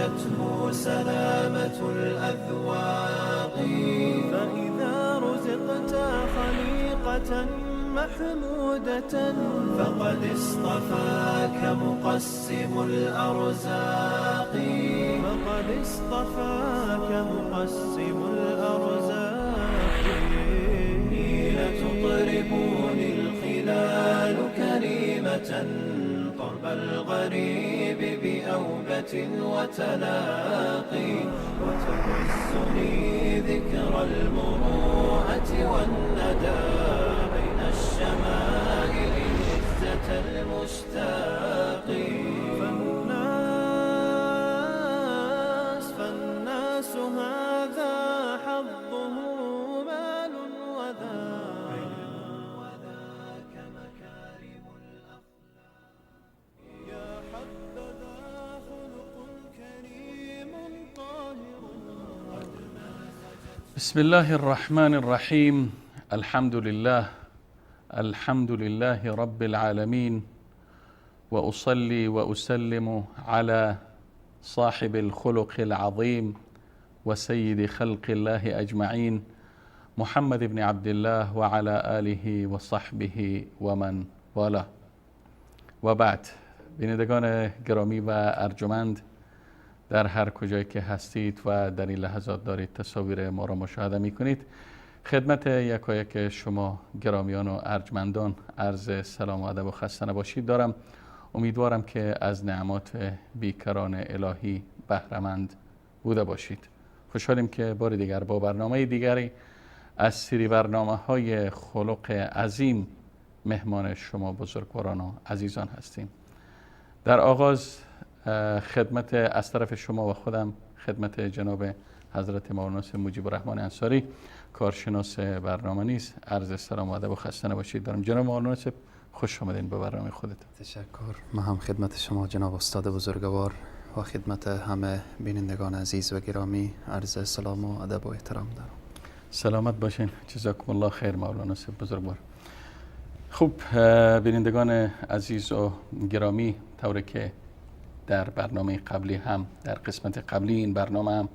مازجته سلامة الأذواق. فإذا رزقت خليقة محمودة فقد اصطفاك مقسم الأرزاق، فقد اصطفاك مقسم الأرزاق. إني لتطربني الخلال كريمة طرب الغريب بأوبة وتلاقي، وتهزني ذكرى المروءة والندى بين الشمائل عزة المشتاق. فالناس هذا حظه مال وذاك مكارم الأخلاق. يا حبذا خلق كريم طاهر. بسم الله الرحمن الرحیم. الحمد لله، الحمد لله رب العالمين، وأصلي وأسلم على صاحب الخلق العظيم وسيد خلق الله أجمعين، محمد بن عبد الله وعلى آله وصحبه ومن والاه. و بعد، بینندگان گرامی و ارجمند در هر کجایی که هستید و در این لحظات دارید تصاویر ما را مشاهده می کنید، خدمت یکایک شما گرامیان و ارجمندان عرض سلام و ادب و خسته نباشید دارم. امیدوارم که از نعمات بیکران الهی بهره‌مند بوده باشید. خوشحالیم که بار دیگر با برنامه دیگری از سری برنامه‌های خلق عظیم مهمان شما بزرگواران و عزیزان هستیم. در آغاز خدمت از طرف شما و خودم خدمت جناب حضرت مولانا مجیب الرحمن انصاری، کارشناس برنامه نیز عرض سلام و ادب و خسته نباشید دارم. جناب مولانا خوش آمدین به برنامه خودتون. تشکر. من هم خدمت شما جناب استاد بزرگوار و خدمت همه بینندگان عزیز و گرامی عرض سلام و ادب و احترام دارم. سلامت باشین. جزاکم الله خیر مولانا بزرگوار. خوب، بینندگان عزیز و گرامی، طوری که در برنامه قبلی هم در قسمت قبلی این برنامه هم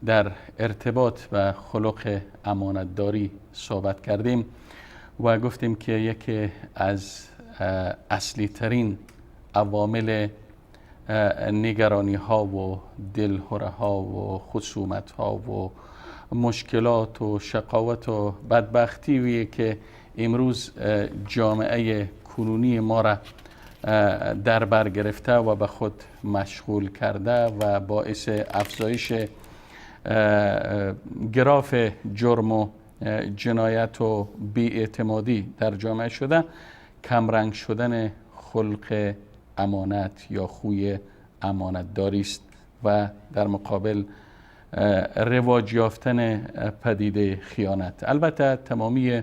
در ارتباط و خلق امانتداری صحبت کردیم و گفتیم که یکی از اصلی ترین عوامل نگرانی ها و دلهره ها و خصومت ها و مشکلات و شقاوت و بدبختی که امروز جامعه کنونی ما را در بر گرفته و به خود مشغول کرده و باعث افزایش گراف جرم و جنایت و بی‌اعتمادی در جامعه شده، کمرنگ شدن خلق امانت یا خوی امانتداری است و در مقابل رواج یافتن پدیده خیانت. البته تمامی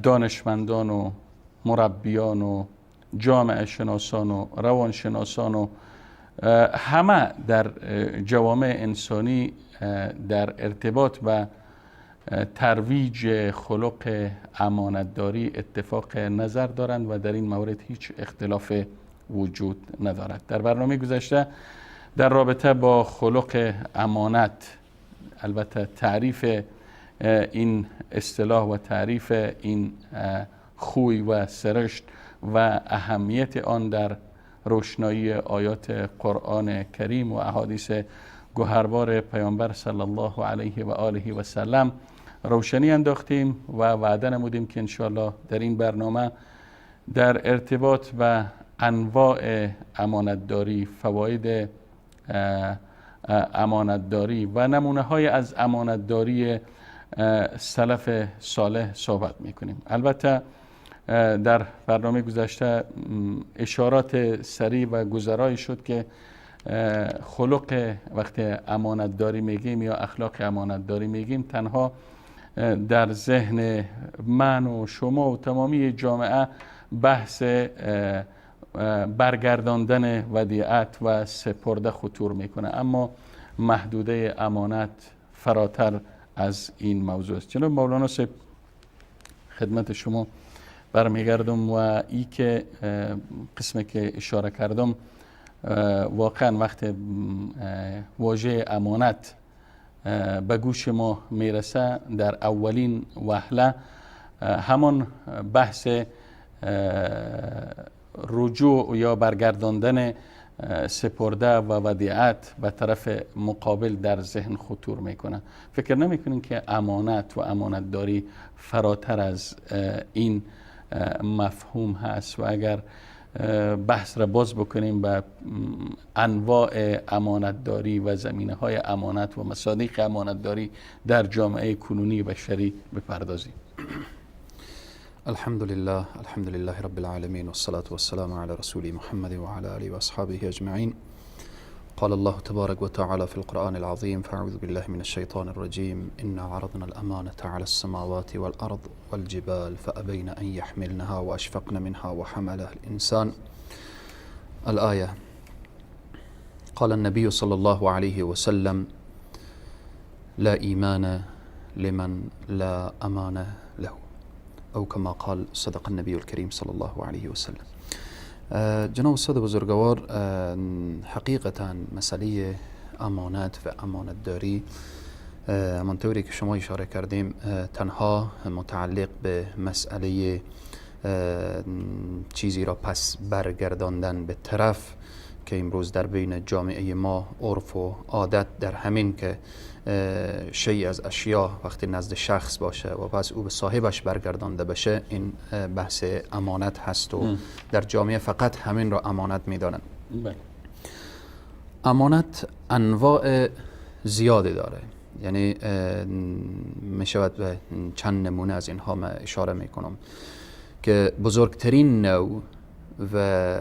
دانشمندان و مربیان و جامعه شناسان و روانشناسان و همه در جوامع انسانی در ارتباط و ترویج خلق امانتداری اتفاق نظر دارند و در این مورد هیچ اختلاف وجود ندارد. در برنامه گذشته در رابطه با خلق امانت، البته تعریف این اصطلاح و تعریف این خوی و سرشت و اهمیت آن در روشنایی آیات قرآن کریم و احادیث گوهربار پیامبر صلی الله علیه و آله و سلم روشنی انداختیم و وعده نمودیم که انشاءالله در این برنامه در ارتباط و انواع امانتداری، فواید امانتداری و نمونه های از امانتداری سلف صالح صحبت میکنیم. البته در برنامه گذشته اشارات سریع و گذرایی شد که خلق وقتی امانتداری میگیم یا اخلاق امانتداری میگیم تنها در ذهن من و شما و تمامی جامعه بحث برگرداندن ودیعت و سپرده خطور میکنه، اما محدوده امانت فراتر از این موضوع است. جناب مولانا صاحب خدمت شما برمیگردم و ای که قسمی که اشاره کردم واقعا وقت واژه امانت به گوش ما میرسه، در اولین وهله همان بحث رجوع یا برگرداندن سپرده و ودیعت به طرف مقابل در ذهن خطور میکنه. فکر نمیکنین که امانت و امانتداری فراتر از این مفهوم هست؟ و اگر بحث را باز بکنیم به انواع امانتداری و زمینه های امانت و مصادیق امانتداری در جامعه کنونی بشری بپردازیم. الحمد لله، الحمد لله رب العالمين، والصلاة والسلام على رسول محمد وعلى آله وأصحابه أجمعين. قال الله تبارك وتعالى في القرآن العظيم: فأعوذ بالله من الشيطان الرجيم، إنا عرضنا الأمانة على السماوات والأرض والجبال فأبين أن يحملنها وأشفقن منها وحملها الإنسان. الآية. قال النبي صلى الله عليه وسلم: لا إيمان لمن لا أمانة له، او کما قال صدق النبی الکریم صلی الله علیه و سلم. جناب استاد بزرگوار، حقیقتا مسئله امانت و امانتداری همانطوری که شما اشاره کردیم تنها متعلق به مسئله چیزی را پس برگرداندن به طرف که امروز در بین جامعه ما عرف و عادت در همین که شیء از اشیا وقتی نزد شخص باشه و پس او به صاحبش برگردانده بشه، این بحث امانت هست و در جامعه فقط همین را امانت میدانند. امانت انواع زیادی داره، یعنی میشود به چند نمونه از اینها من اشاره میکنم که بزرگترین نوع و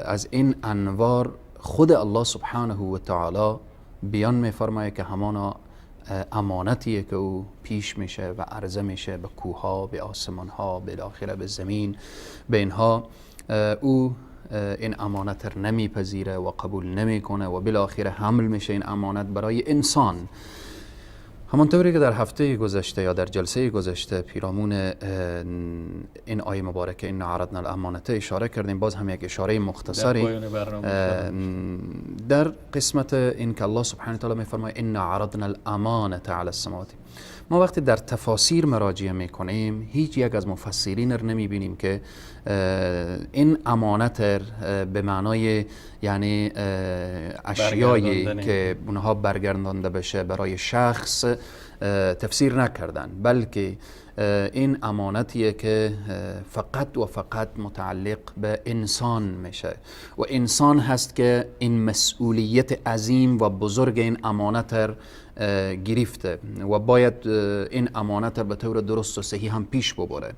از این انوار خود الله سبحانه و تعالی بیان میفرماید که همانا امانتیه که او پیش میشه و عرضه میشه به کوها، به آسمانها، بالاخره به زمین، به اینها او این امانت رو نمیپذیره و قبول نمیکنه و بالاخره حمل میشه این امانت برای انسان. همانطوری که در هفته گذشته یا در جلسه گذشته پیرامون این آیه مبارکه إنا عرضنا الأمانة اشاره کردیم، باز هم یک اشاره مختصری در قسمت این که الله سبحانه وتعالی میفرماید إنا عرضنا الأمانة علی السماوات. ما وقتی در تفاسیر مراجعه میکنیم هیچ یک از مفسرین رو نمیبینیم که این امانت به معنای یعنی اشیایی که اونها برگردانده بشه برای شخص تفسیر نکردن، بلکه این امانتیه که فقط و فقط متعلق به انسان میشه و انسان هست که این مسئولیت عظیم و بزرگ این امانت گرفته و باید این امانت به طور درست و صحیح هم پیش ببره.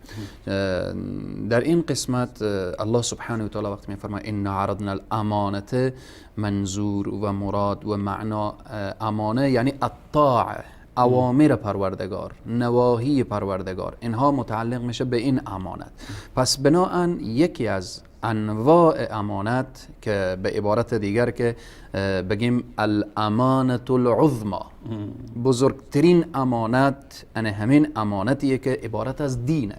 در این قسمت الله سبحانه و تعالی وقتی میفرماید إنا عرضنا الأمانة، منظور و مراد و معنا امانه یعنی الطاعه، اوامر پروردگار، نواهی پروردگار، اینها متعلق میشه به این امانت. پس بناهن یکی از انواع امانت که به عبارت دیگر که بگیم الامانة العظما، بزرگترین امانت، یعنی همین امانتیه که عبارت از دینه،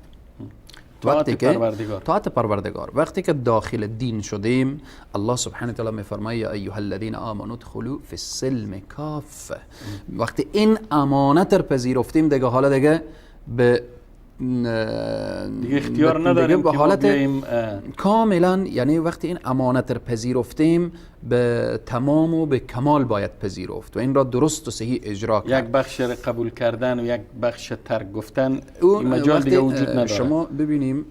طاعت پروردگار. طاعت پروردگار. وقتی که داخل دین شدیم الله سبحانه و تعالی میفرماید یا ایها الذین آمنوا ادخلوا فی السلم کافه. وقتی این امانت رو پذیرفتیم دیگه حالا دیگه به دیگه اختیار نداریم به حالت کاملا، یعنی وقتی این امانت رو پذیرفتیم به تمام و به کمال باید پذیرفت و این را درست و صحیح اجرا کرد. یک بخش رو قبول کردن و یک بخش ترک گفتن این مجال دیگه وجود نداره. شما ببینیم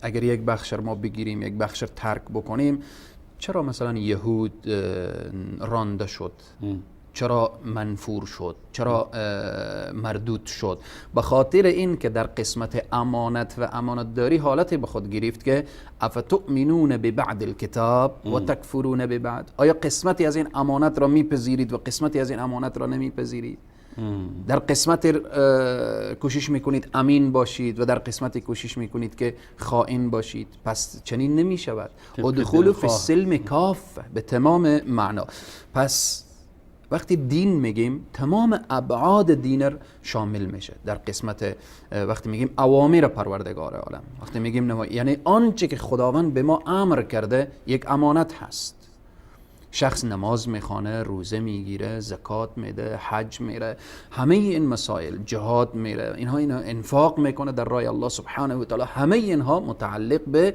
اگر یک بخش رو ما بگیریم یک بخش رو ترک بکنیم، چرا مثلا یهود رانده شد؟ چرا منفور شد؟ چرا مردود شد؟ به خاطر این که در قسمت امانت و امانتداری حالتی به خود گرفت که افتؤمنون ببعض الکتاب و تکفرون ببعض. آیا قسمتی از این امانت را میپذیرید و قسمتی از این امانت را نمیپذیرید؟ در قسمت کوشش میکنید امین باشید و در قسمت کوشش میکنید که خائن باشید. پس چنین نمیشود. ادخلوا فی السلم کافه به تمام معنا. پس وقتی دین میگیم تمام ابعاد دین شامل میشه. در قسمت وقتی میگیم اوامر پروردگار عالم، وقتی میگیم یعنی آنچه که خداوند به ما امر کرده یک امانت هست. شخص نماز میخوانه، روزه میگیره، زکات میده، حج میره، همه این مسائل، جهاد میره، اینها انفاق میکنه در راه الله سبحانه و تعالی، همه اینها متعلق به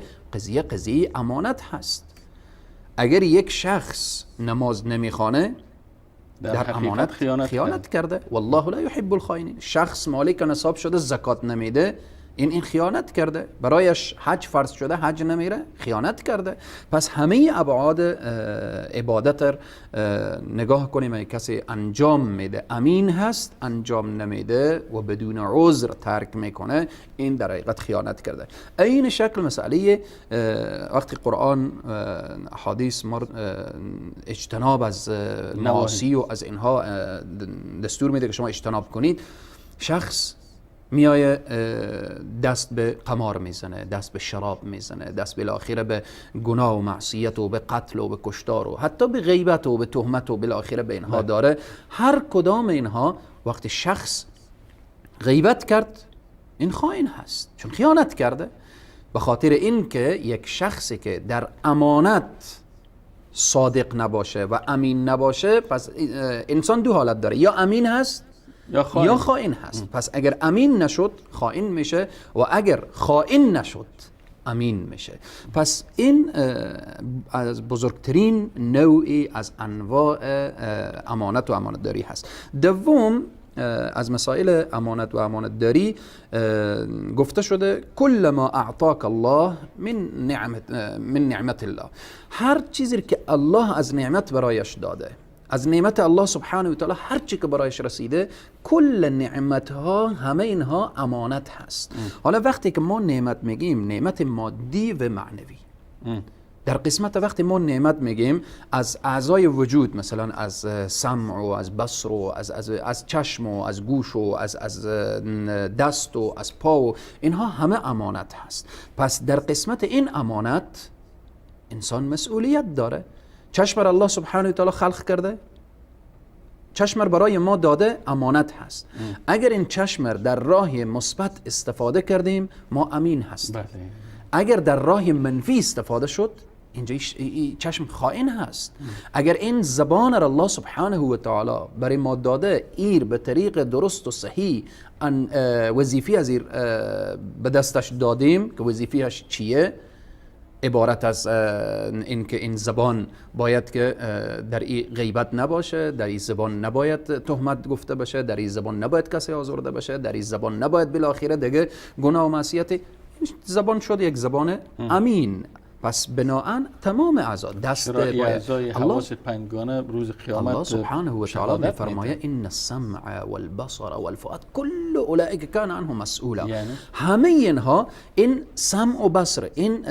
قضیه امانت هست. اگر یک شخص نماز نمیخوانه در امانت خیانت کرده. والله لا یحب الخائنین. شخص مالک نصاب شده، زکات نمیده، این خیانت کرده. برایش حج فرض شده، حج نمیره، خیانت کرده. پس همه ابعاد عبادت نگاه کنیم، اگه کسی انجام میده امین هست، انجام نمیده و بدون عذر ترک میکنه، این در حقیقت خیانت کرده. این شکل مسئله وقتی قرآن حدیث اجتناب از معاصی و از اینها دستور میده که شما اجتناب کنید، شخص میایه دست به قمار میزنه، دست به شراب میزنه، دست بالاخره به گناه و معصیت و به قتل و به کشتار و حتی به غیبت و به تهمت و بالاخره به اینها داره. هر کدام اینها وقتی شخص غیبت کرد این خائن هست، چون خیانت کرده. به خاطر اینکه یک شخصی که در امانت صادق نباشه و امین نباشه، پس انسان دو حالت داره، یا امین هست یا خائن هست. پس اگر امین نشد خائن میشه و اگر خائن نشد امین میشه. پس این از بزرگترین نوعی از انواع امانت و امانتداری هست. دوم از مسائل امانت و امانتداری گفته شده کل ما اعطاک الله من نعمت الله، هر چیزی که الله از نعمت برایش داده، از نعمت الله سبحانه و تعالی هر چی که برایش رسیده، کل نعمت ها همه اینها امانت هست. حالا وقتی که ما نعمت میگیم، نعمت مادی و معنوی. در قسمت وقتی ما نعمت میگیم از اعضای وجود، مثلا از سمع و از بصر و از چشم و از گوش و از دست و از پا و اینها همه امانت هست. پس در قسمت این امانت انسان مسئولیت داره. چشم را الله سبحانه و تعالی خلق کرده، چشم برای ما داده، امانت هست. اگر این چشم در راه مثبت استفاده کردیم ما امین هستیم. اگر در راه منفی استفاده شد اینجا چشم خائن هست. اگر این زبان را الله سبحانه و تعالی برای ما داده، ایر به طریق درست و صحیح وظیفه از ایر به دستش دادیم که وظیفه‌اش چیه، عبارت از این که این زبان باید که در این غیبت نباشه، در این زبان نباید تهمت گفته بشه، در این زبان نباید کسی آزرده بشه، در این زبان نباید بالاخره دیگه گناه و معصیت. زبان شد یک زبان امین. پس بناهن تمام اعضا دست باید اعضای حواس پنجگانه روز قیامت الله سبحانه و تعالی می‌فرماید ان السمع والبصر والفؤاد كل اولئک کان عنه مسئولا. یعنی؟ همه اینها، این سمع و بصر، این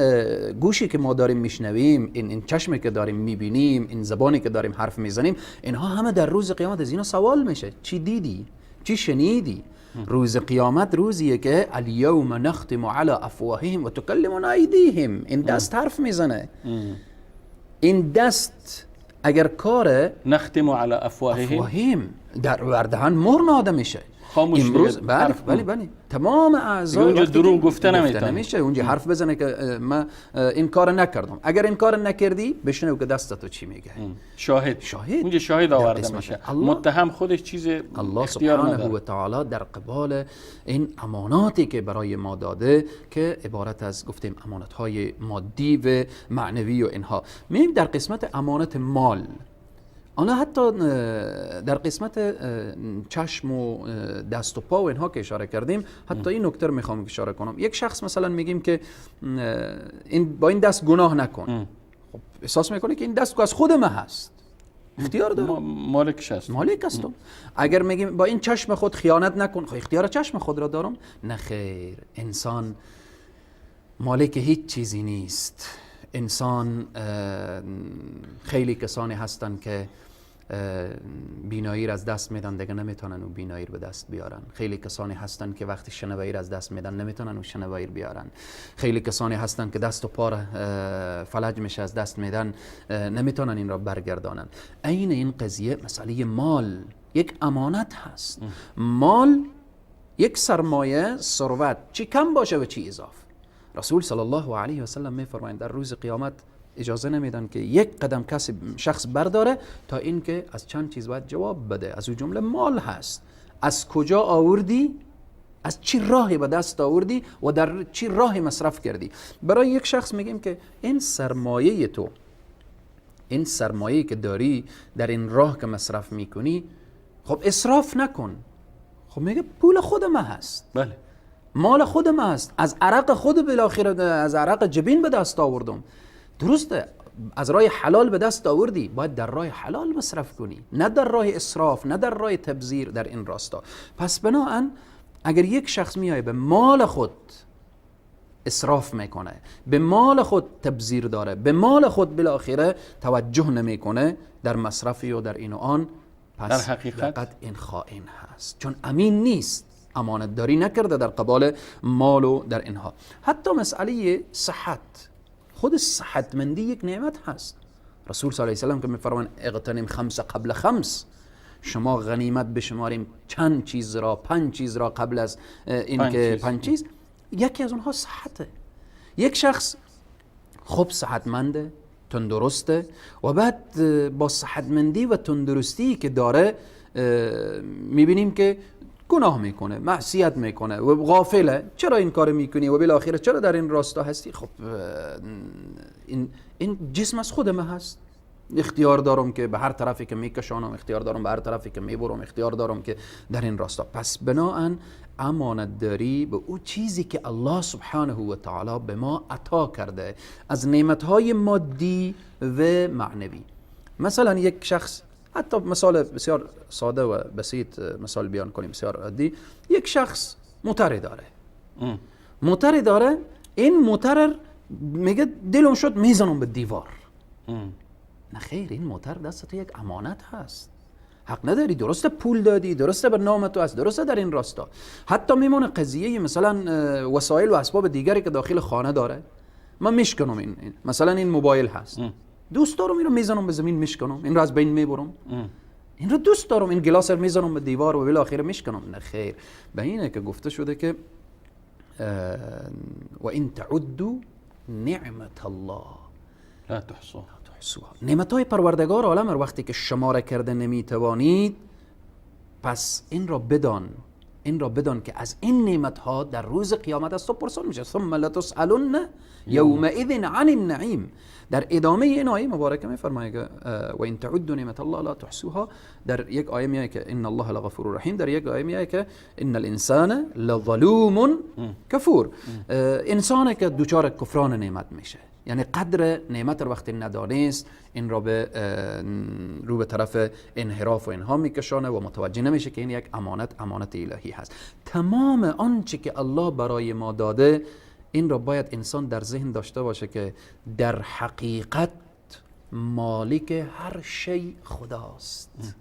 گوشی که ما داریم میشنویم، این چشمی که داریم میبینیم، این زبانی که داریم حرف میزنیم، اینها همه در روز قیامت از اینا سوال میشه. چی دیدی؟ چی شنیدی؟ روز قیامت روزیه که الیوم نختم علی افواههم و تکلمنا ایدیهم. این دست حرف میزنه. این دست اگر کار نختم علی افواههم در وردهان مهر نهاده میشه. خاموش امروز بله بله بله تمام اعضای اونجا دروغ گفته نمیشه. اونجا حرف بزنه که من این کار نکردم. اگر این کار نکردی بشنو که دستت چی میگه. شاهد اونجا شاهد آورده میشه. متهم خودش چیز الله سبحانه و تعالی در قبال این اماناتی که برای ما داده که عبارت از گفتیم امانت های مادی و معنوی و اینها. می‌بینیم در قسمت امانت مال، آنها حتی در قسمت چشم و دست و پا و اینها که اشاره کردیم، حتی این نکته رو میخوام اشاره کنم. یک شخص مثلا میگیم که این با این دست گناه نکن، خب احساس میکنه که این دست از خود ما هست، اختیار دارم، مالکش هست، مالک هستم. اگر میگیم با این چشم خود خیانت نکن، خب اختیار چشم خود را دارم. نه خیر، انسان مالک هیچ چیزی نیست. انسان خیلی کسانی هستن که بینایی را از دست میدن دیگه نمیتونن او بینایی را به دست بیارن. خیلی کسانی هستن که وقتی شنوایی را از دست میدن نمیتونن او شنوایی را بیارن. خیلی کسانی هستن که دست و پا را فلج میشه از دست میدن، نمیتونن این را برگردانن. عین این قضیه مسئله مال یک امانت هست. مال یک سرمایه، ثروت، چی کم باشه و چی اضافه. رسول صلی الله علیه و سلم میفرمایند در روز قیامت اجازه نمیدن که یک قدم کسی شخص برداره تا اینکه از چند چیز باید جواب بده. از اون جمله مال هست، از کجا آوردی، از چی راهی به دست آوردی و در چی راهی مصرف کردی. برای یک شخص میگیم که این سرمایه تو، این سرمایه که داری در این راه که مصرف میکنی، خب اسراف نکن. خب میگه پول خود ما هست، بله، مال خود ما هست، از عرق خود بالاخره از عرق جبین به دست آوردم. درسته از راه حلال به دست آوردی، باید در راه حلال مصرف کنی، نه در راه اسراف، نه در راه تبذیر در این راستا. پس بناهن اگر یک شخص میای به مال خود اسراف میکنه، به مال خود تبذیر داره، به مال خود بالاخره توجه نمیکنه در مصرفی و در این و آن، پس در حقیقت این خائن هست، چون امین نیست، امانت داری نکرده در قبال مال و در اینها. حتی مسئله صحت، خود صحتمندی یک نعمت هست. رسول صلی الله علیه و سلم که میفرمان اغتنم خمس قبل خمس، شما غنیمت بشماریم چند چیز را، 5 چیز را قبل از این که 5 چیز، یکی از اونها صحته. یک شخص خب صحتمنده، تندرسته و بعد با صحتمندی و تندرستی که داره میبینیم که گناه میکنه، معصیت میکنه و غافله. چرا این کار میکنی و بالاخره چرا در این راستا هستی؟ خب این جسم از خود ما هست، اختیار دارم که به هر طرفی که میکشانم، اختیار دارم به هر طرفی که میبرم، اختیار دارم که در این راستا. پس بناهن امانت داری به او چیزی که الله سبحانه و تعالی به ما عطا کرده از نعمتهای مادی و معنوی. مثلا یک شخص، حتی مثال بسیار ساده و بسیط مثال بیان کنیم، بسیار عادی، یک شخص موتر داره، موتر داره، این موتر میگه دلم شد میزنم به دیوار. نه خیر، این موتر دست تو یک امانت هست، حق نداری. درسته پول دادی، درسته به نام تو هست، درسته در این راستا. حتی میمونه قضیه مثلا وسایل و اسباب دیگری که داخل خانه داره، من میشکنم این مثلا این موبایل هست، دوست دارم اینو میزنم به زمین میشکنم، این رو از بین میبرم، این رو دوست دارم، این گلاس رو میزنم به دیوار و بالاخره میشکنم. نه خیر، به اینه که گفته شده که و این تعدوا نعمت الله لا تحصوها. نعمت‌های پروردگار عالم وقتی که شماره کرده نمیتوانید، پس این را بدان، این را بدان که از این نعمت‌ها در روز قیامت از تو پرسان میشه. ثم لتسألن یومئذ عن النعیم. در ادامه این آیه مبارکه میفرماید که و ان تعدوا نعمت الله لا تحصوها. در یک آیه میاد که ان الله لغفور رحیم، در یک آیه میاد که ان الانسان لظلوم کفور. انسان که دچار کفران نعمت میشه، یعنی قدر نعمت رو وقتی ندانست این را به رو به طرف انحراف و اینها میکشانه و متوجه نمیشه که این یک امانت، امانت الهی هست. تمام آنچه که الله برای ما داده این را باید انسان در ذهن داشته باشه که در حقیقت مالک هر شی خداست.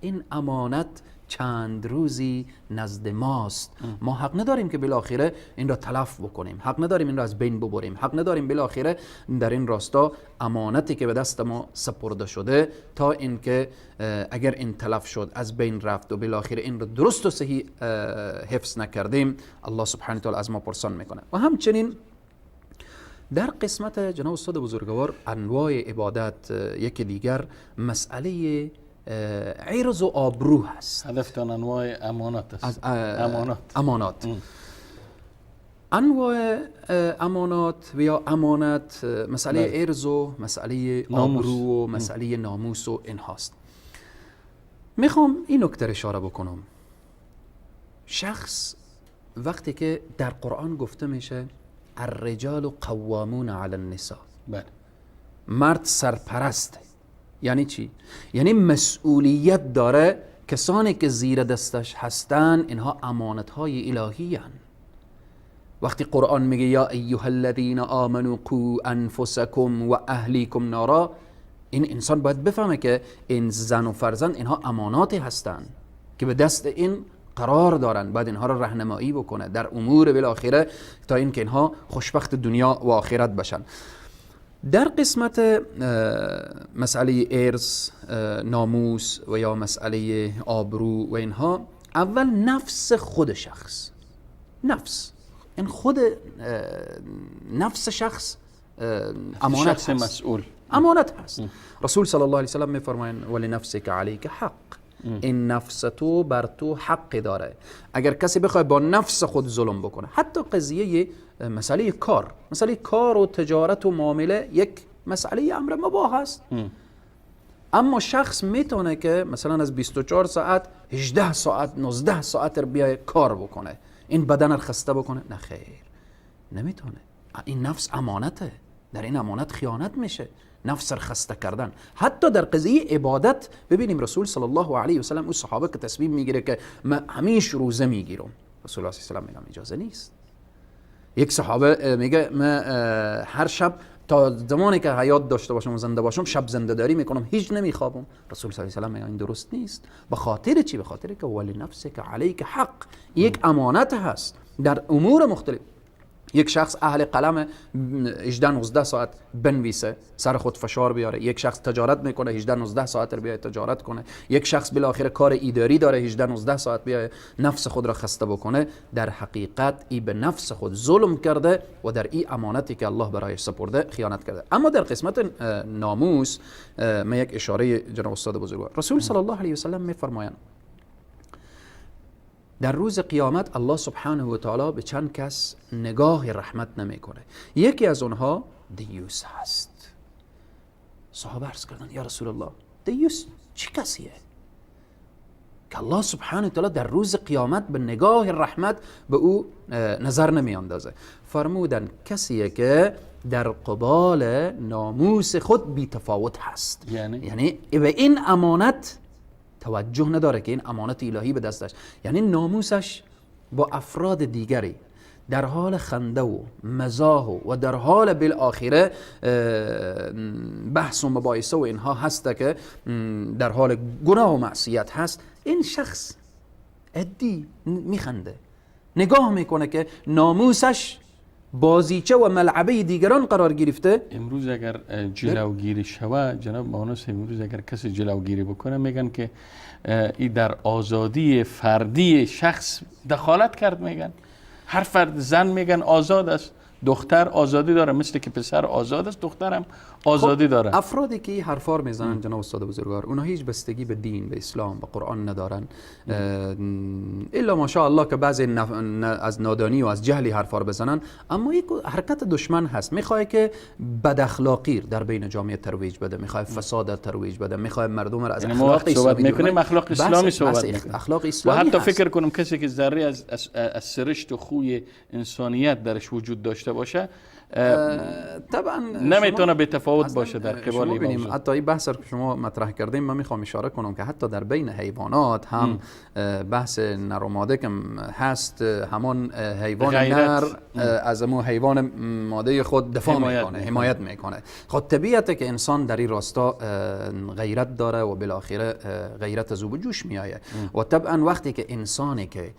این امانت چند روزی نزد ماست، ما حق نداریم که بالاخره این را تلف بکنیم، حق نداریم این را از بین ببریم، حق نداریم بالاخره در این راستا امانتی که به دست ما سپرده شده تا اینکه اگر این تلف شد، از بین رفت و بالاخره این را درست و صحیح حفظ نکردیم، الله سبحانه وتعالی از ما پرسان میکنه. و همچنین در قسمت جناب استاد بزرگوار انواع عبادت، یکی دیگر مسئله عرض و آبرو هست. هدفتان انواع امانات است. امانات. انواع امانات و یا امانت، مسئله عرض و مسئله آبرو و مسئله ناموس و اینهاست. میخوام این نکته اشاره بکنم. شخص وقتی که در قرآن گفته میشه الرجال قوامون علی النساء، بله، مرد سرپرسته. یعنی چی؟ یعنی مسئولیت داره، کسانی که زیر دستش هستن اینها امانت‌های الهی هن. وقتی قرآن میگه یا ایها الذین آمنوا قوا انفسکم و اهلیکم نارا، این انسان باید بفهمه که این زن و فرزند اینها اماناتی هستن که به دست این قرار دارن، باید اینها را راهنمایی بکنه در امور بالاخره تا اینکه اینها خوشبخت دنیا و آخرت بشن. در قسمت مسئله ارث، ناموس و یا مسئله آبرو و اینها، اول نفس خود شخص، نفس این خود نفس شخص امانت شخص هست. مسئول امانت هست. رسول صلی الله علیه و سلم میفرمایند ولنفسک علیک حق، این نفس تو بر تو حق داره. اگر کسی بخواد با نفس خود ظلم بکنه، حتی قضیه مسئله کار، مسئله کار و تجارت و معامله یک مسئله امر مباح است، اما شخص میتونه که مثلا از 24 ساعت 18 ساعت 19 ساعت رو بیای کار بکنه، این بدن رو خسته بکنه. نه خیر، نمیتونه. این نفس امانته، در این امانت خیانت میشه، نفس رو خسته کردن. حتی در قضیه عبادت ببینیم رسول صلی الله علیه و سلم او صحابه که تصمیم میگیره که من همیش روزه میگیرم، رسول الله صلی الله علیه و سلم میگه اجازه نیست. یک صحابه میگه من هر شب تا زمانی که حیات داشته باشم و زنده باشم شب زنده داری میکنم، هیچ نمیخوابم. رسول صلی الله علیه و سلم میگه این درست نیست. به خاطر چی؟ به خاطر که ولی نفسک علیک حق، یک امانت هست در امور مختلف. یک شخص اهل قلم 18 19 ساعت بنویسه، سر خود فشار بیاره. یک شخص تجارت میکنه 18 19 ساعت رو بیای تجارت کنه. یک شخص بالاخره کار اداری داره 18 19 ساعت بیای نفس خود را خسته بکنه. در حقیقت ای به نفس خود ظلم کرده و در ای امانتی که الله برایش سپرده خیانت کرده. اما در قسمت ناموس من یک اشاره جناب استاد بزرگوار، رسول صلی الله علیه و سلم میفرمایند در روز قیامت الله سبحانه و تعالی به چند کس نگاه رحمت نمیکنه، یکی از اونها دیوس هست. صحابه عرض کردن یا رسول الله دیوس چه کسیه که الله سبحانه و تعالی در روز قیامت به نگاه رحمت به او نظر نمی اندازه؟ فرمودن کسیه که در قبال ناموس خود بی تفاوت هست، یعنی به این امانت توجه نداره که این امانت الهی به دستش، یعنی ناموسش با افراد دیگری در حال خنده و مزاح و در حال بالآخره بحث و مباحثه و اینها هست که در حال گناه و معصیت هست. این شخص عادی میخنده، نگاه میکنه که ناموسش بازیچه و ملعبه دیگران قرار گرفته. امروز اگر جلوگیری شوه جناب مانوس، امروز اگر کسی جلوگیری بکنه میگن که ای در آزادی فردی شخص دخالت کرد. میگن هر فرد، زن میگن آزاد است، دختر آزادی داره، مثل که پسر آزاد است دخترم آزادی داره. افرادی که حرفا رو میزنن جناب استاد بزرگوار، اونها هیچ بستگی به دین، به اسلام، به قرآن ندارن، الا ماشاءالله که بعضی از نادانی و از جهلی حرفا رو بزنن. اما یک حرکت دشمن هست، میخواد که بد اخلاقی در بین جامعه ترویج بده، میخواد فساد ترویج بده، میخواد مردم را از یعنی اخلاق اسلامی میکنیم، اخلاق اسلامی صحبت میکنیم، اخلاق اسلامی و حتی فکر کنم کسی که ذره از سرشت و خوی انسانیت درش وجود داشته باشه طبعا نمیتونه به تفاوت باشه در قبال این موضوع. حتی این بحث رو که شما مطرح کردیم من میخوام اشاره کنم که حتی در بین حیوانات هم بحث نر و ماده که هست، همان حیوان نر از امو حیوان ماده خود دفاع میکنه، حمایت میکنه. خب طبیعته که انسان در این راستا غیرت داره و بالاخره غیرت از او به جوش میآید. و طبعا وقتی که انسانی که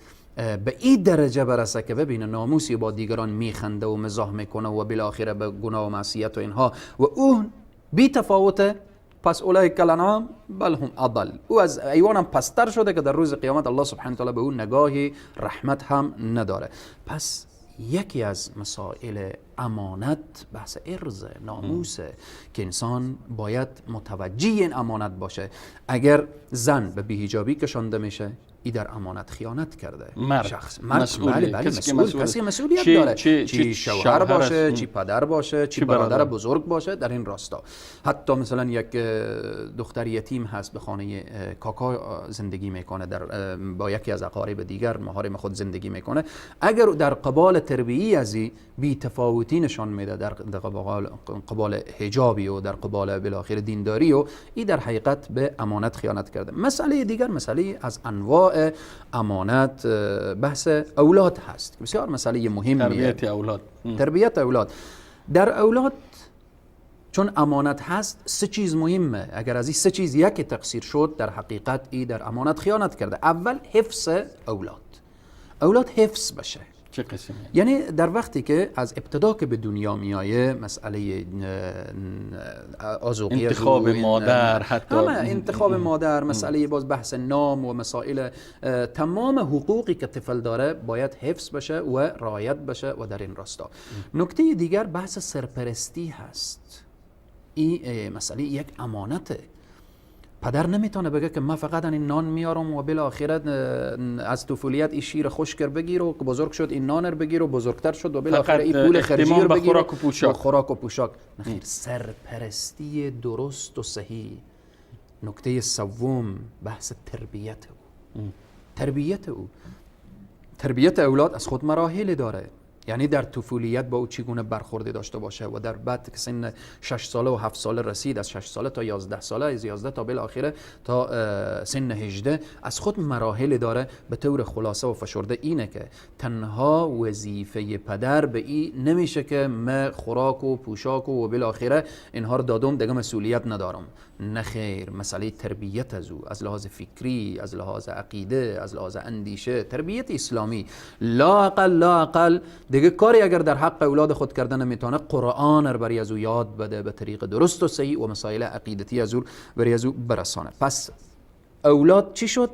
به این درجه برسه که ببینه ناموسی با دیگران میخنده و مزاح میکنه و بالاخره به گناه و معصیت و اینها و اون بی تفاوته، پس اولئک کالانعام بل هم اضل، او از حیوان هم پستر شده که در روز قیامت الله سبحانه و تعالی به اون نگاهی رحمت هم نداره. پس یکی از مسائل امانت بحث ارز، ناموسه که انسان باید متوجه این امانت باشه. اگر زن به بی‌حجابی کشانده میشه، ای در امانت خیانت کرده. مرد شخص مرد مسئول، بله بله مسئول، کسی مسئولیت داره، چی شوهر باشه، چی پدر باشه، چی برادر بزرگ باشه در این راستا. حتی مثلا یک دختر یتیم هست، به خانه کاکا زندگی میکنه، در با یکی از اقارب دیگر محارم خود زندگی میکنه، اگر در قبال تربیتی از بی تفاوتی نشان میده در قبال حجابی و در قبال بالاخره دینداری و ای در حقیقت به امانت خیانت کرده. مسئله دیگر، مسئله از انواع امانت، بحث اولاد هست. بسیار مسئله مهمیه. تربیت اولاد. تربیت اولاد. در اولاد چون امانت هست سه چیز مهمه. اگر از این سه چیز یکی تقصیر شد در حقیقت ای در امانت خیانت کرده. اول حفظ اولاد. اولاد حفظ بشه. چه قسمی؟ یعنی در وقتی که از ابتدا که به دنیا میایه، مسئله آذوقه، انتخاب مادر، حتی انتخاب مادر، مسئله باز بحث نام و مسائل تمام حقوقی که طفل داره باید حفظ بشه و رعایت بشه و در این راستا. نکته دیگر بحث سرپرستی هست. این مسئله یک امانته. پدر نمیتونه بگه که من فقط این نان میارم و بالاخره از طفولیت این شیر خشک بگیر و بزرگ شد این نان بگیر و بزرگتر شد و بالاخره این پول خرجی رو بگیر خوراک و پوشاک. خوراک و پوشاک. نخیر، سرپرستی درست و صحیح. نکته سوم بحث تربیت او. تربیت او، تربیت اولاد از خود مراحل داره. یعنی در طفولیت با او چگونه برخوردی داشته باشه و در بعد که سن 6 ساله و 7 ساله رسید، از 6 ساله تا 11 ساله، از 11 تا بالاخره تا سن 18 از خود مراحل داره. به طور خلاصه و فشرده اینه که تنها وظیفه پدر به این نمیشه که من خوراک و پوشاک و بالاخره اینها رو دادم دیگه مسئولیت ندارم. نه خیر، مسئله تربیت از او از لحاظ فکری، از لحاظ عقیده، از لحاظ اندیشه، تربیت اسلامی لااقل دیگه کاری اگر در حق اولاد خود کردن نمیتونه، قرآن رو برای از او یاد بده به طریق درست و صحیح و مسائل عقیدتی از او برای از او برسانه. پس اولاد چی شد؟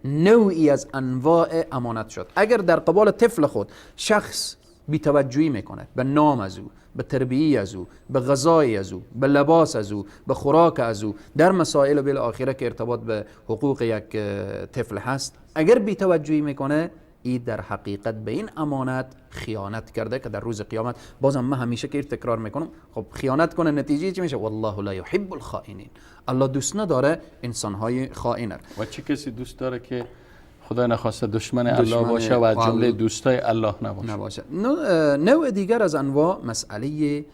نوعی از انواع امانت شد. اگر در قبال طفل خود شخص بی‌توجهی میکنه به نام از او، به تربیه از او، به غذای از او، به لباس از او، به خوراک از او، در مسائل بالاخره که ارتباط به حقوق یک طفل هست، اگر بی‌توجهی میکنه، ای در حقیقت به این امانت خیانت کرده که در روز قیامت بازم من همیشه که تکرار میکنم، خب خیانت کنه نتیجه چی میشه؟ والله لا یحب الخائنین. الله دوست نداره انسانهای خائن. و چه کسی دوست داره که خدا نخواسته دشمن الله باشه و از جمله دوستای الله نباشه. نوع دیگر از انواع مسئله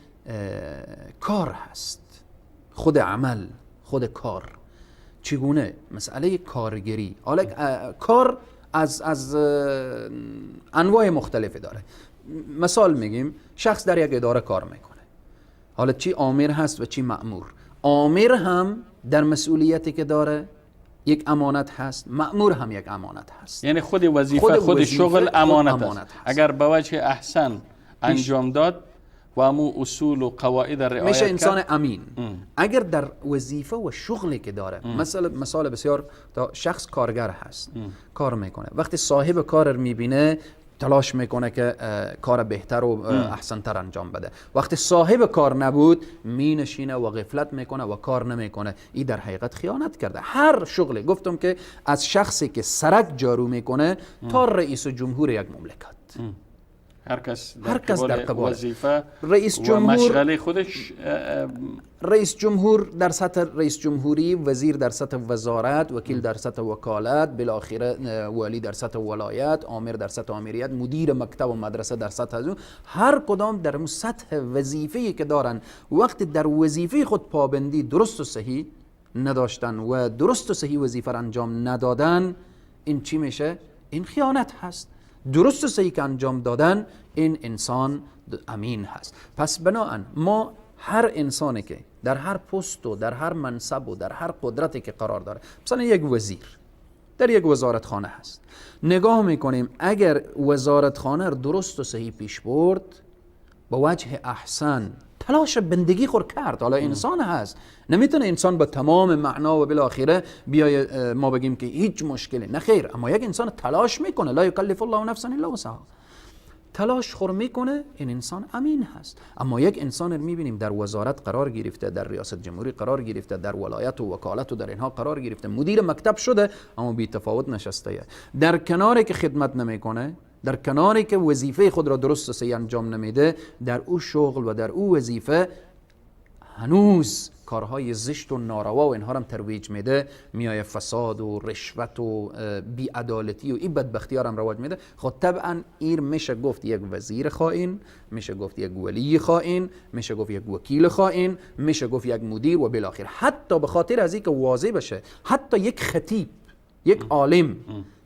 کار هست. خود عمل، خود کار. چگونه؟ مسئله کارگری. حالا کار از انواع مختلفی داره. مثال میگیم شخص در یک اداره کار میکنه، حالا چی آمر هست و چی مأمور. آمر هم در مسئولیتی که داره یک امانت هست، مأمور هم یک امانت هست. یعنی خود وظیفه، خود شغل امانت است. اگر به وجه احسن انجام داد و امو اصول و قواعد رعایت میشه انسان امین. اگر در وظیفه و شغلی که داره، مثال بسیار، تا شخص کارگر هست، کار میکنه، وقتی صاحب کار میبینه تلاش میکنه که کار بهتر و احسنتر انجام بده. وقتی صاحب کار نبود مینشینه و غفلت میکنه و کار نمیکنه. این در حقیقت خیانت کرده. هر شغلی، گفتم که از شخصی که سرک جارو میکنه تا رئیس جمهور یک مملکت، هر کس در قبال وظیفه رئیس جمهور و مشغله خودش، رئیس جمهور در سطح رئیس جمهوری، وزیر در سطح وزارت، وکیل در سطح وکالت، بالاخره والی در سطح ولایت، آمر در سطح آمریت، مدیر مکتب و مدرسه در سطح از اون، هر کدام در سطح وظیفه‌ای که دارن وقتی در وظیفه خود پابندی درست و صحیح نداشتن و درست و صحیح وظیفه را انجام ندادن، این چی میشه؟ این خیانت هست. درست و صحیح که انجام دادن، این انسان امین هست. پس بناهن ما هر انسانی که در هر پست و در هر منصب و در هر قدرتی که قرار داره، مثلا یک وزیر در یک وزارتخانه هست، نگاه میکنیم اگر وزارتخانه رو درست و صحیح پیش برد، با وجه احسن تلاش بندگی خور کرد، حالا انسان هست، نمیتونه انسان با تمام معنا و بالاخره بیای ما بگیم که هیچ مشکلی نه، خیر، اما یک انسان تلاش میکنه، لا یکلف الله نفسا الا وسعها، تلاش خور میکنه، این انسان امین هست. اما یک انسان رو میبینیم در وزارت قرار گرفته، در ریاست جمهوری قرار گرفته، در ولایت و وکالت و در اینها قرار گرفته، مدیر مکتب شده، اما بی تفاوت نشسته، در کناری که خدمت نمیکنه، در کناری که وظیفه خود را درست و صحیح انجام نمیده، در او شغل و در او وظیفه هنوز کارهای زشت و ناروا و اینها هم ترویج میده، میای فساد و رشوت و بی‌عدالتی و این بدبختی ها هم رواج میده. خب طبعا ایر میشه گفت یک وزیر خائن، میشه گفت یک ولی خائن، میشه گفت یک وکیل خائن، میشه گفت یک مدیر و بالاخره حتی به خاطر از اینکه واضح بشه، حتی یک خطیب، یک عالم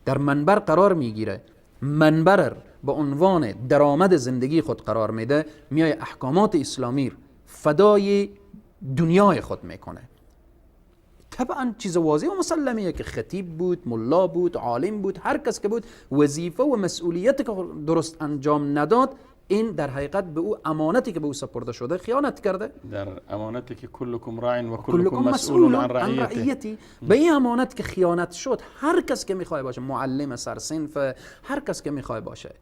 در منبر قرار میگیره، منبر به عنوان درآمد زندگی خود قرار میده، میای احکامات اسلامی فدای دنیای خود میکنه، طبعا چیز واضح و مسلمیه که خطیب بود، ملا بود، عالم بود، هر کس که بود وظیفه و مسئولیت که درست انجام نداد، این در حقیقت به او امانتی که به او سپرده شده خیانت کرده. در امانتی که کلکم راع و کلکم مسئول عن رعیتی، به این امانت که خیانت شد، هر کس که میخواد باشه، معلم سرصنف، هر کس که میخواد باشه،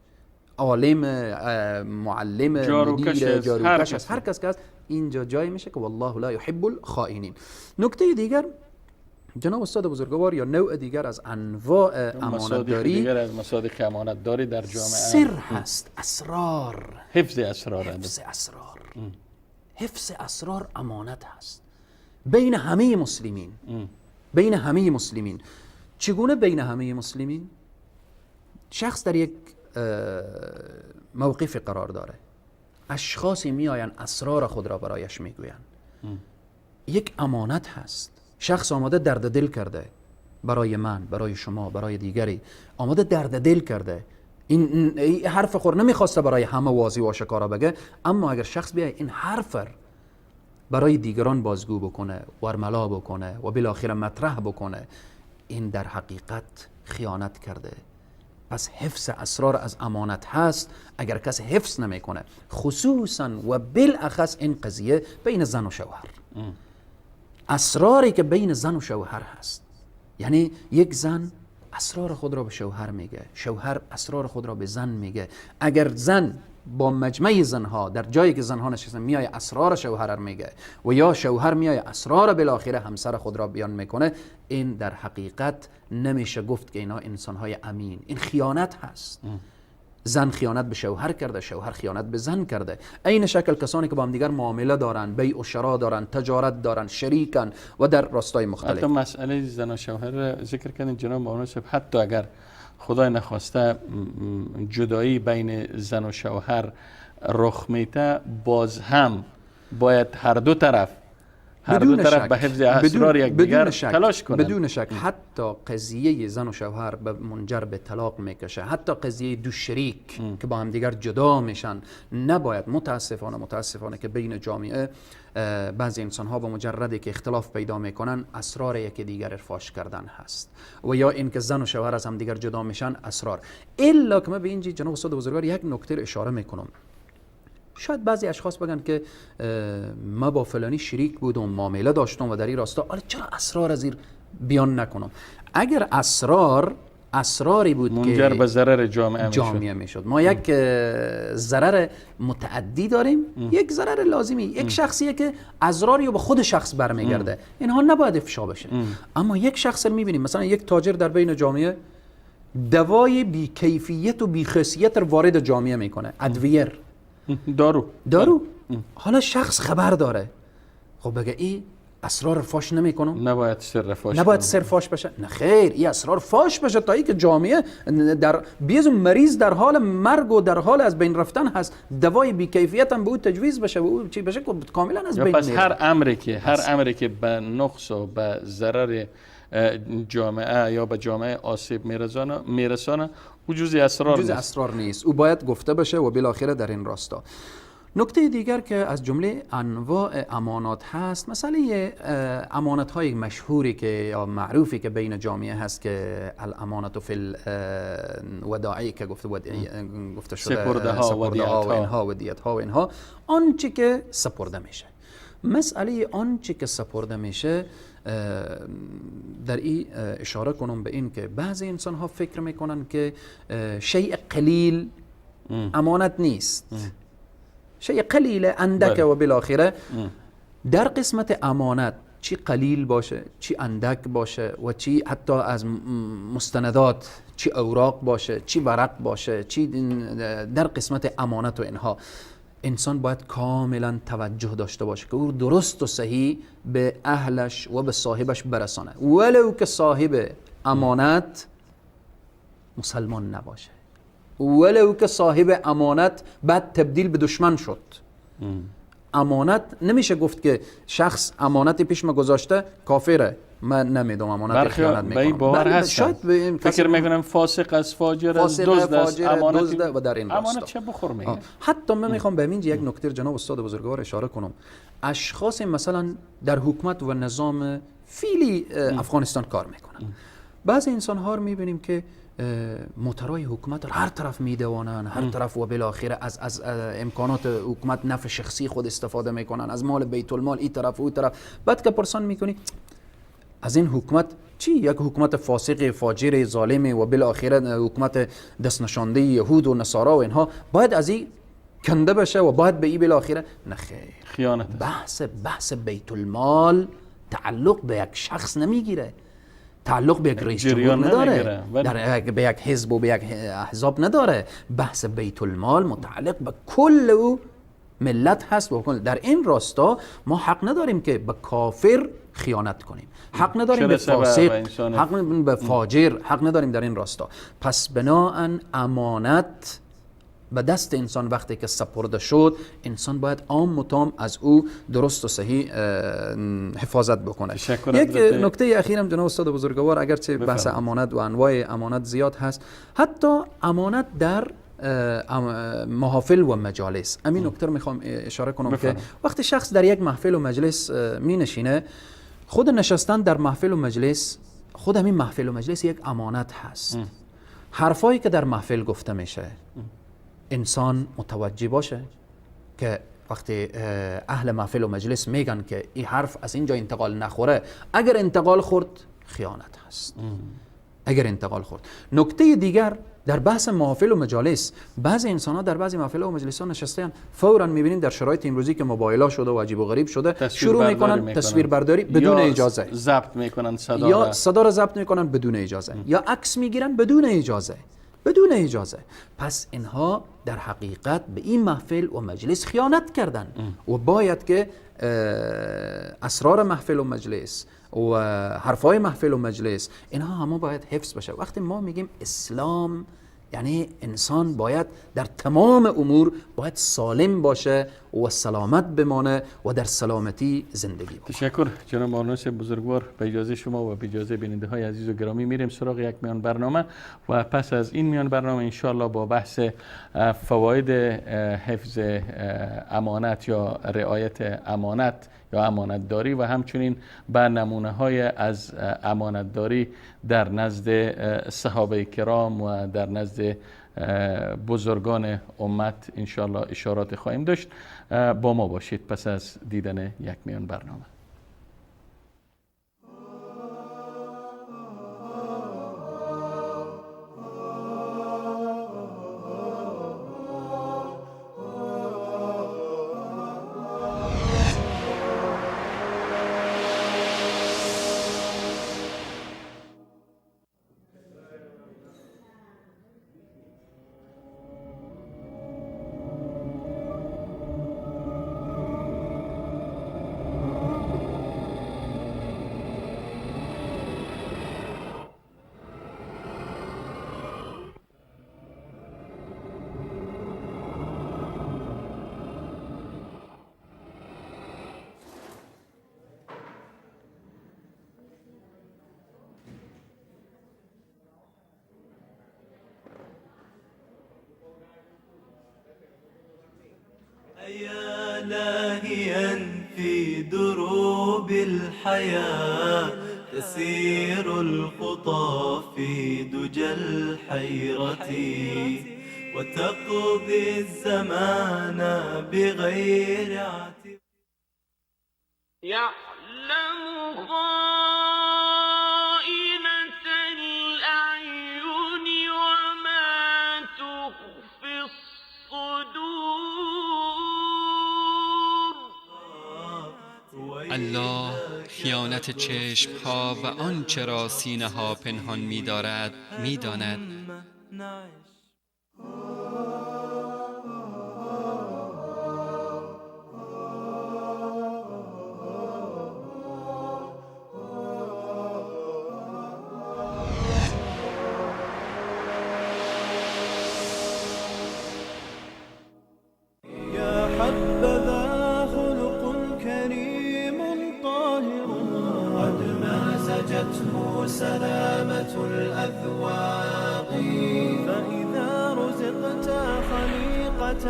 عالم، معلم، مدیر، جاروکش، هر کس که هست، اینجا جایی میشه که والله لا یحب الخائنین. نکته دیگر جناب استاد بزرگوار، یا نوع دیگر از انواع امانتداری، دیگر از مصادیق امانتداری در جامعه سر هست، اسرار، حفظ اسرار، حفظ اسرار، حفظ اسرار امانت هست بین همه مسلمین. بین همه مسلمین. چگونه بین همه مسلمین؟ شخص در یک موقف قرار داره، اشخاصی میآیند اسرار خود را برایش میگویند. یک امانت هست، شخص آماده درد دل کرده برای من، برای شما، برای دیگری، آماده درد دل کرده، این حرف خور نمیخواسته برای همه واضح و آشکارا بگه، اما اگر شخص بیای این حرف برای دیگران بازگو بکنه، ورملا بکنه و بالاخره مطرح بکنه، این در حقیقت خیانت کرده. پس حفظ اسرار از امانت هست. اگر کسی حفظ نمیکنه، خصوصا و بالاخص این قضیه بین زن و شوهر، اسراری که بین زن و شوهر هست، یعنی یک زن اسرار خود را به شوهر میگه، شوهر اسرار خود را به زن میگه. اگر زن با مجمع زنها در جایی که زنها نشستن میای اسرار شوهر میگه و یا شوهر میای اسرار بالاخره همسر خود را بیان میکنه، این در حقیقت نمیشه گفت که اینا انسانهای امین، این خیانت هست. زن خیانت به شوهر کرده، شوهر خیانت به زن کرده. عین شکل کسانی که با هم دیگر معامله دارن، بیع و شرا دارن، تجارت دارن، شریکن و در راستای مختلف. حتی مسئله زن و شوهر ذکر کردن جناب مولانا صاحب، حتی اگر خدای نخواسته جدایی بین زن و شوهر رخ میده، باز هم باید هر دو طرف به حفظ اسرار یکدیگر تلاش کنند. بدون شک. حتی قضیه زن و شوهر به منجر به طلاق میکشه، حتی قضیه دو شریک که با هم دیگر جدا میشن، نباید متاسفانه که بین جامعه بعضی انسان ها با مجردی که اختلاف پیدا میکنن اسرار یکی دیگر فاش کردن هست، و یا اینکه زن و شوهر از هم دیگر جدا میشن اسرار. الا که من به اینجا جناب استاد بزرگوار یک نکته اشاره میکنم. شاید بعضی اشخاص بگن که ما با فلانی شریک بودم، معامله داشتم و در این راستا، آره چرا اسرار از این بیان نکنم؟ اگر اسرار اسراری بود منجر که به ضرر جامعه میشد. ما یک ضرر متعدی داریم، یک ضرر لازمی، یک شخصیه که اسراری به خود شخص برمیگرده، اینها نباید افشا بشه. اما یک شخص رو میبینیم، مثلا یک تاجر در بین جامعه دوای بی کیفیت و بی خاصیت رو وارد جامعه میکنه، ادویه، دارو. حالا شخص خبر داره، خب بگه ای اسرار فاش نمیکنم، نباید سر فاش، نباید سر فاش بشه. نه خیر، این اسرار فاش بشه تا اینکه جامعه در بیز مریض در حال مرگ و در حال از بین رفتن هست، دوای بی کیفیت هم به او تجویز بشه و او چی بشه که کاملا از بین پس میره. هر امری که به نقص و به ضرر جامعه یا به جامعه آسیب میرسانه، او جزء اسرار نیست. اسرار نیست، او باید گفته بشه و بالاخره در این راستا. نکته دیگر که از جمله انواع امانات هست، مسئله امانت های مشهوری که یا معروفی که بین جامعه هست که الامانت فی الوداعی که گفته شده، سپرده ها و اینها، ودیعت ها و اینها، آنچه که سپرده میشه. مسئله آنچه که سپرده میشه در این اشاره کنم به این که بعضی انسان ها فکر میکنن که شیء قلیل امانت نیست، شیء قلیل اندک و بالاخره در قسمت امانت چی قلیل باشه، چی اندک باشه و چی حتی از مستندات، چی اوراق باشه، چی ورق باشه، چی در قسمت امانت و اینها انسان باید کاملا توجه داشته باشه که او درست و صحیح به اهلش و به صاحبش برسانه، ولو که صاحب امانت مسلمان نباشه، ولو که صاحب امانت بعد تبدیل به دشمن شد. امانت نمیشه گفت که شخص امانت پیش ما گذاشته کافره، من نمیدونم امانت خیانت میکنم. باور هست فکر میکنم فاسق از فاجر از دزد است، امانت و در این راستا امانت چه بخور میگه. حتی من میخوام به همین یک نکته جناب استاد بزرگوار اشاره کنم. اشخاص مثلا در حکومت و نظام فیلی افغانستان کار میکنن. بعضی انسان ها رو میبینیم که موترهای حکومت رو هر طرف میدوانن، هر طرف، و بالاخره از امکانات حکومت نفع شخصی خود استفاده میکنن، از مال بیت المال این طرف و اون طرف. بعد که پرسان میکنی از این حکومت چی؟ یک حکومت فاسق، فاجر، ظالم و بالاخره حکومت دست نشانده یهود و نصارا و اینها باید از این کنده بشه و باید به این بالاخره. نه خیر، خیانت. بحث بیت المال تعلق به یک شخص نمیگیره، تعلق به یک رئیس جمهور نداره، در به یک حزب و به یک احزاب نداره. بحث بیت المال متعلق به کل او ملت هست و در این راستا ما حق نداریم که به کافر خیانت کنیم، حق نداریم به فاسق، حق نداریم به فاجر، حق نداریم در این راستا. پس بناءً امانت به دست انسان وقتی که سپرده شد، انسان باید عام و تام از او درست و صحیح حفاظت بکنه. یک نکته اخیرم جناب استاد بزرگوار، اگرچه بحث امانت و انواع امانت زیاد هست، حتی امانت در محافل و مجالس، همین نکته رو میخوام اشاره کنم که وقتی شخص در یک محفل و مجلس می نشینه، خود نشستن در محفل و مجلس، خود همین محفل و مجلس یک امانت هست. حرفایی که در محفل گفته میشه انسان متوجه باشه که وقتی اهل محفل و مجلس میگن که این حرف از اینجا انتقال نخوره، اگر انتقال خورد خیانت هست. اگر انتقال خورد. نکته دیگر در بحث محافل و مجالس، بعضی انسان ها در بعضی محافل و مجلس ها نشستن، فوراً میبینین در شرایط امروزی که موبایل ها شده و عجیب و غریب شده، شروع میکنن تصویر برداری بدون اجازه، ضبط میکنن صدا، یا صدا را ضبط میکنن بدون اجازه، یا عکس میگیرن بدون اجازه، بدون اجازه. پس اینها در حقیقت به این محفل و مجلس خیانت کردن و باید که اسرار محفل و مجلس و حرفای محفل و مجلس اینها همه باید حفظ بشه. وقتی ما میگیم اسلام، یعنی انسان باید در تمام امور باید سالم باشه و سلامت بمانه و در سلامتی زندگی بکنه. تشکر جناب آرنوس بزرگوار. به اجازه شما و به اجازه بیننده های عزیز و گرامی میریم سراغ یک میان برنامه و پس از این میان برنامه انشالله با بحث فواید حفظ امانت یا رعایت امانت یا امانتداری و همچنین به نمونه های از امانتداری در نزد صحابه کرام و در نزد بزرگان امت انشالله اشارات خواهیم داشت. با ما باشید پس از دیدن یک میان برنامه. يا لاهيا في دروب الحياة تسير الخطى في دجى الحيرة وتقضي الزمان بغير عتب. يعلم خائنة الأعين وما تخفي الصدور. الله خیانت چشم ها و آنچه را سینه ها پنهان می دارد می داند. سلامة الأذواق فإذا رزقت خليقة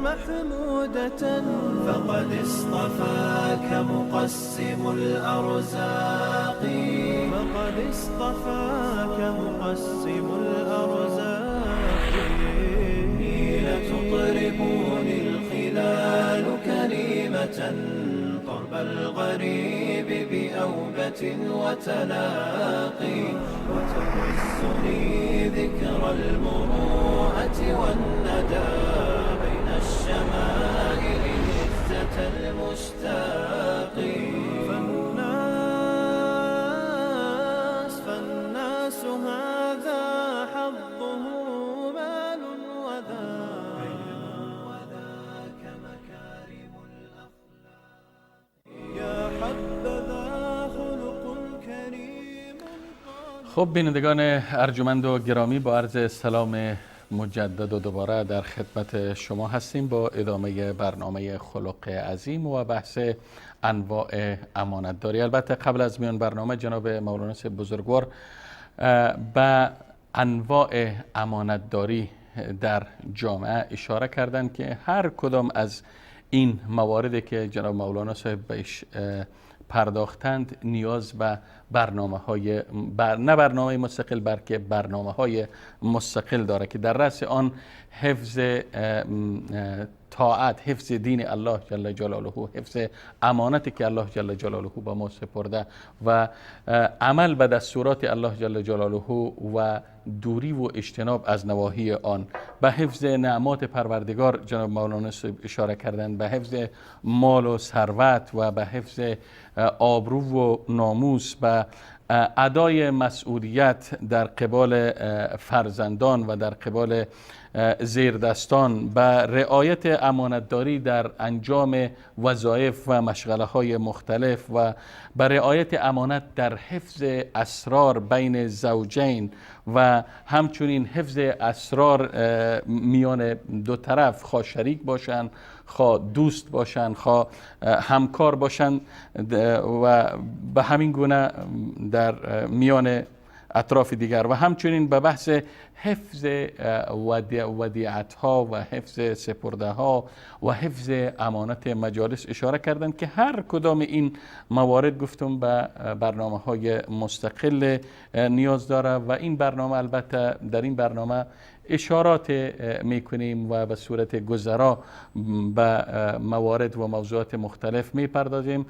محمودة فقد اصطفاك مقسم الأرزاق فقد اصطفاك مقسم الأرزاق. حين تطربني الخلال كريمة طرب الغريب بأوبة وتلاقي وتهزني ذكرى المروءة والندى بين الشمائل هزة المشتاق. فالناس هذا حظه مال وذا وذاك مكارم الأخلاق يا حبذا خلق كريم. خب بینندگان ارجمند و گرامی، با عرض سلام مجدد و دوباره در خدمت شما هستیم با ادامه برنامه خلق عظیم و بحث انواع امانتداری. البته قبل از میان برنامه جناب مولانا صاحب بزرگوار به انواع امانتداری در جامعه اشاره کردند که هر کدام از این مواردی که جناب مولانا صاحب بهش پرداختند نیاز به برنامه‌های نه برنامه مستقل بلکه برنامه‌های مستقل داره که در رأس آن حفظ طاعت، حفظ دین الله جل جلاله، حفظ امانتی که الله جل جلاله به ما سپرده و عمل به دستورات الله جل جلاله و دوری و اجتناب از نواهی آن، به حفظ نعمات پروردگار جناب مولانا اشاره کردند، به حفظ مال و ثروت و به حفظ آبرو و ناموس، به ادای مسئولیت در قبال فرزندان و در قبال زیردستان، به رعایت امانتداری در انجام وظایف و مشغله های مختلف و به رعایت امانت در حفظ اسرار بین زوجین و همچنین حفظ اسرار میان دو طرف، خواه شریک باشند، خواه دوست باشند، خواه همکار باشند و به همین گونه در میان اطراف دیگر، و همچنین به بحث حفظ ودیعت ها و حفظ سپرده ها و حفظ امانت مجالس اشاره کردند که هر کدام این موارد گفتم به برنامه های مستقل نیاز داره و این برنامه البته در این برنامه اشارات میکنیم و به صورت گذرا به موارد و موضوعات مختلف میپردازیم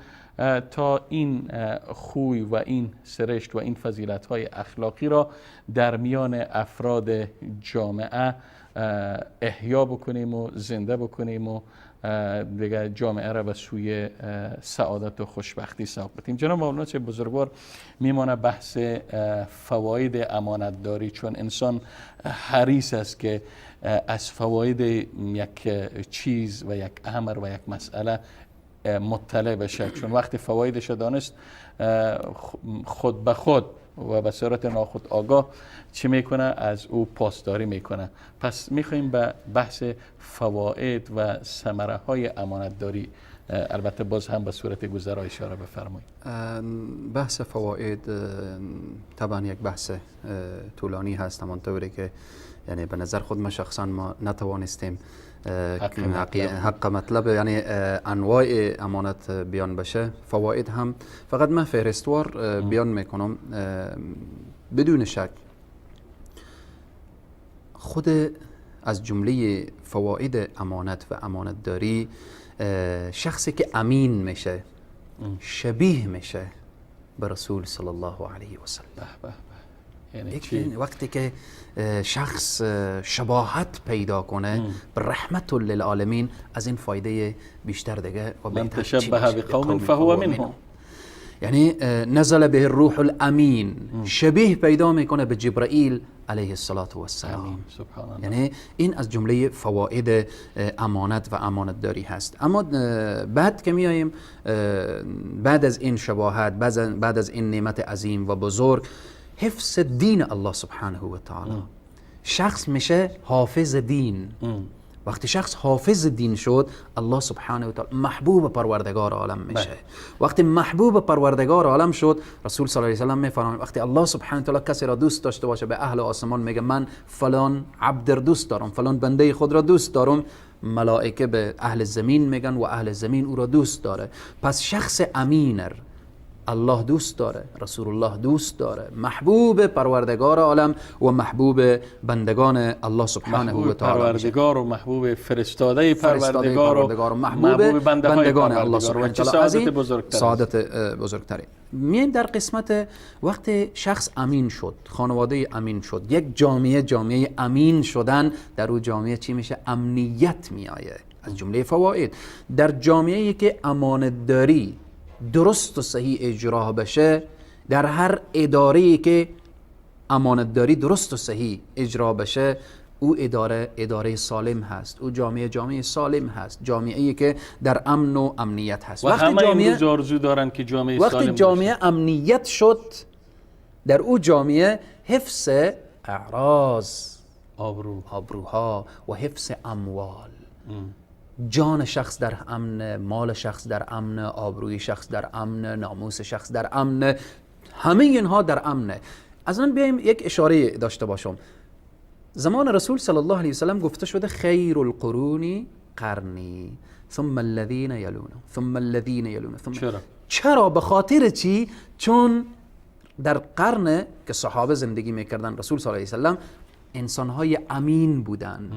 تا این خوی و این سرشت و این فضیلت های اخلاقی را در میان افراد جامعه احیا بکنیم و زنده بکنیم و دیگه جامعه را به سوی سعادت و خوشبختی سوق بدیم. جناب مولانا چه بزرگوار، میمانه بحث فواید امانتداری، چون انسان حریص است که از فواید یک چیز و یک امر و یک مسئله مطلع بشه، چون وقتی فوایدش دانست خود به خود و به صورت ناخود آگاه چی میکنه؟ از او پاسداری میکنه. پس میخواییم به بحث فواید و ثمره های امانتداری البته باز هم به صورت گذرا اشاره بفرمایید. بحث فواید طبعا یک بحث طولانی هست، همانطوری که یعنی به نظر خود ما شخصا ما نتوانستیم حق مطلب یعنی انواع امانت بیان بشه. فواید هم فقط من فهرستوار بیان میکنم. بدون شک خود از جمله فواید امانت و امانتداری، شخصی که امین میشه شبیه میشه به رسول صلی الله علیه و سلم. یعنی وقتی که شخص شباهت پیدا کنه به رحمت للعالمین، از این فایده بیشتر دیگه و من تشبه بقوم فهو منهم، یعنی نزل به الروح الامین، شبیه پیدا میکنه به جبرائیل علیه الصلاة والسلام. یعنی این از جمله فواید امانت و امانتداری هست. اما بعد که میاییم بعد از این شباهت، بعد از این نعمت عظیم و بزرگ، حفظ دین الله سبحانه و تعالی، شخص میشه حافظ دین. وقتی شخص حافظ دین شد، الله سبحانه و تعالی محبوب پروردگار عالم میشه. وقتی محبوب پروردگار عالم شد، رسول صلی الله علیه و سلم میفرماید وقتی الله سبحانه و تعالی کسی را دوست داشته باشه، به اهل آسمان میگه من فلان عبد را دوست دارم، فلان بنده خود را دوست دارم، ملائکه به اهل زمین میگن و اهل زمین او را دوست داره. پس شخص امینر الله دوست داره، رسول الله دوست داره، محبوب پروردگار عالم و محبوب بندگان الله سبحانه و تعالی، پروردگار و محبوب فرستاده پروردگار و محبوب بندگان الله سبحانه و تعالی. سعادت بزرگتر، سعادت بزرگتره. میایم در قسمت وقتی شخص امین شد، خانواده امین شد، یک جامعه، جامعه امین شدن، در او جامعه چی میشه؟ امنیت میآیه. از جمله فواید در جامعه‌ای که امانتداری درست و صحیح اجرا بشه، در هر اداره‌ای که امانتداری درست و صحیح اجرا بشه، او اداره اداره سالم هست، او جامعه جامعه سالم هست، جامعه‌ای که در امن و امنیت هست. و وقتی جامعه آرزو دارن که جامعه سالم وقتی جامعه امنیت شد، در او جامعه حفظ اعراض، آبروها و حفظ اموال، جان شخص در امن، مال شخص در امن، آبروی شخص در امن، ناموس شخص در امن، همه اینها در امنه. از آن بیایم یک اشاره داشته باشم. زمان رسول صلی الله علیه وسلم گفته شده خیر القرون قرنی ثم الذین یلون ثم الذین یلون ثم. چرا؟ به خاطر چی؟ چون در قرن که صحابه زندگی میکردن، رسول صلی الله علیه وسلم انسانهای امین بودن،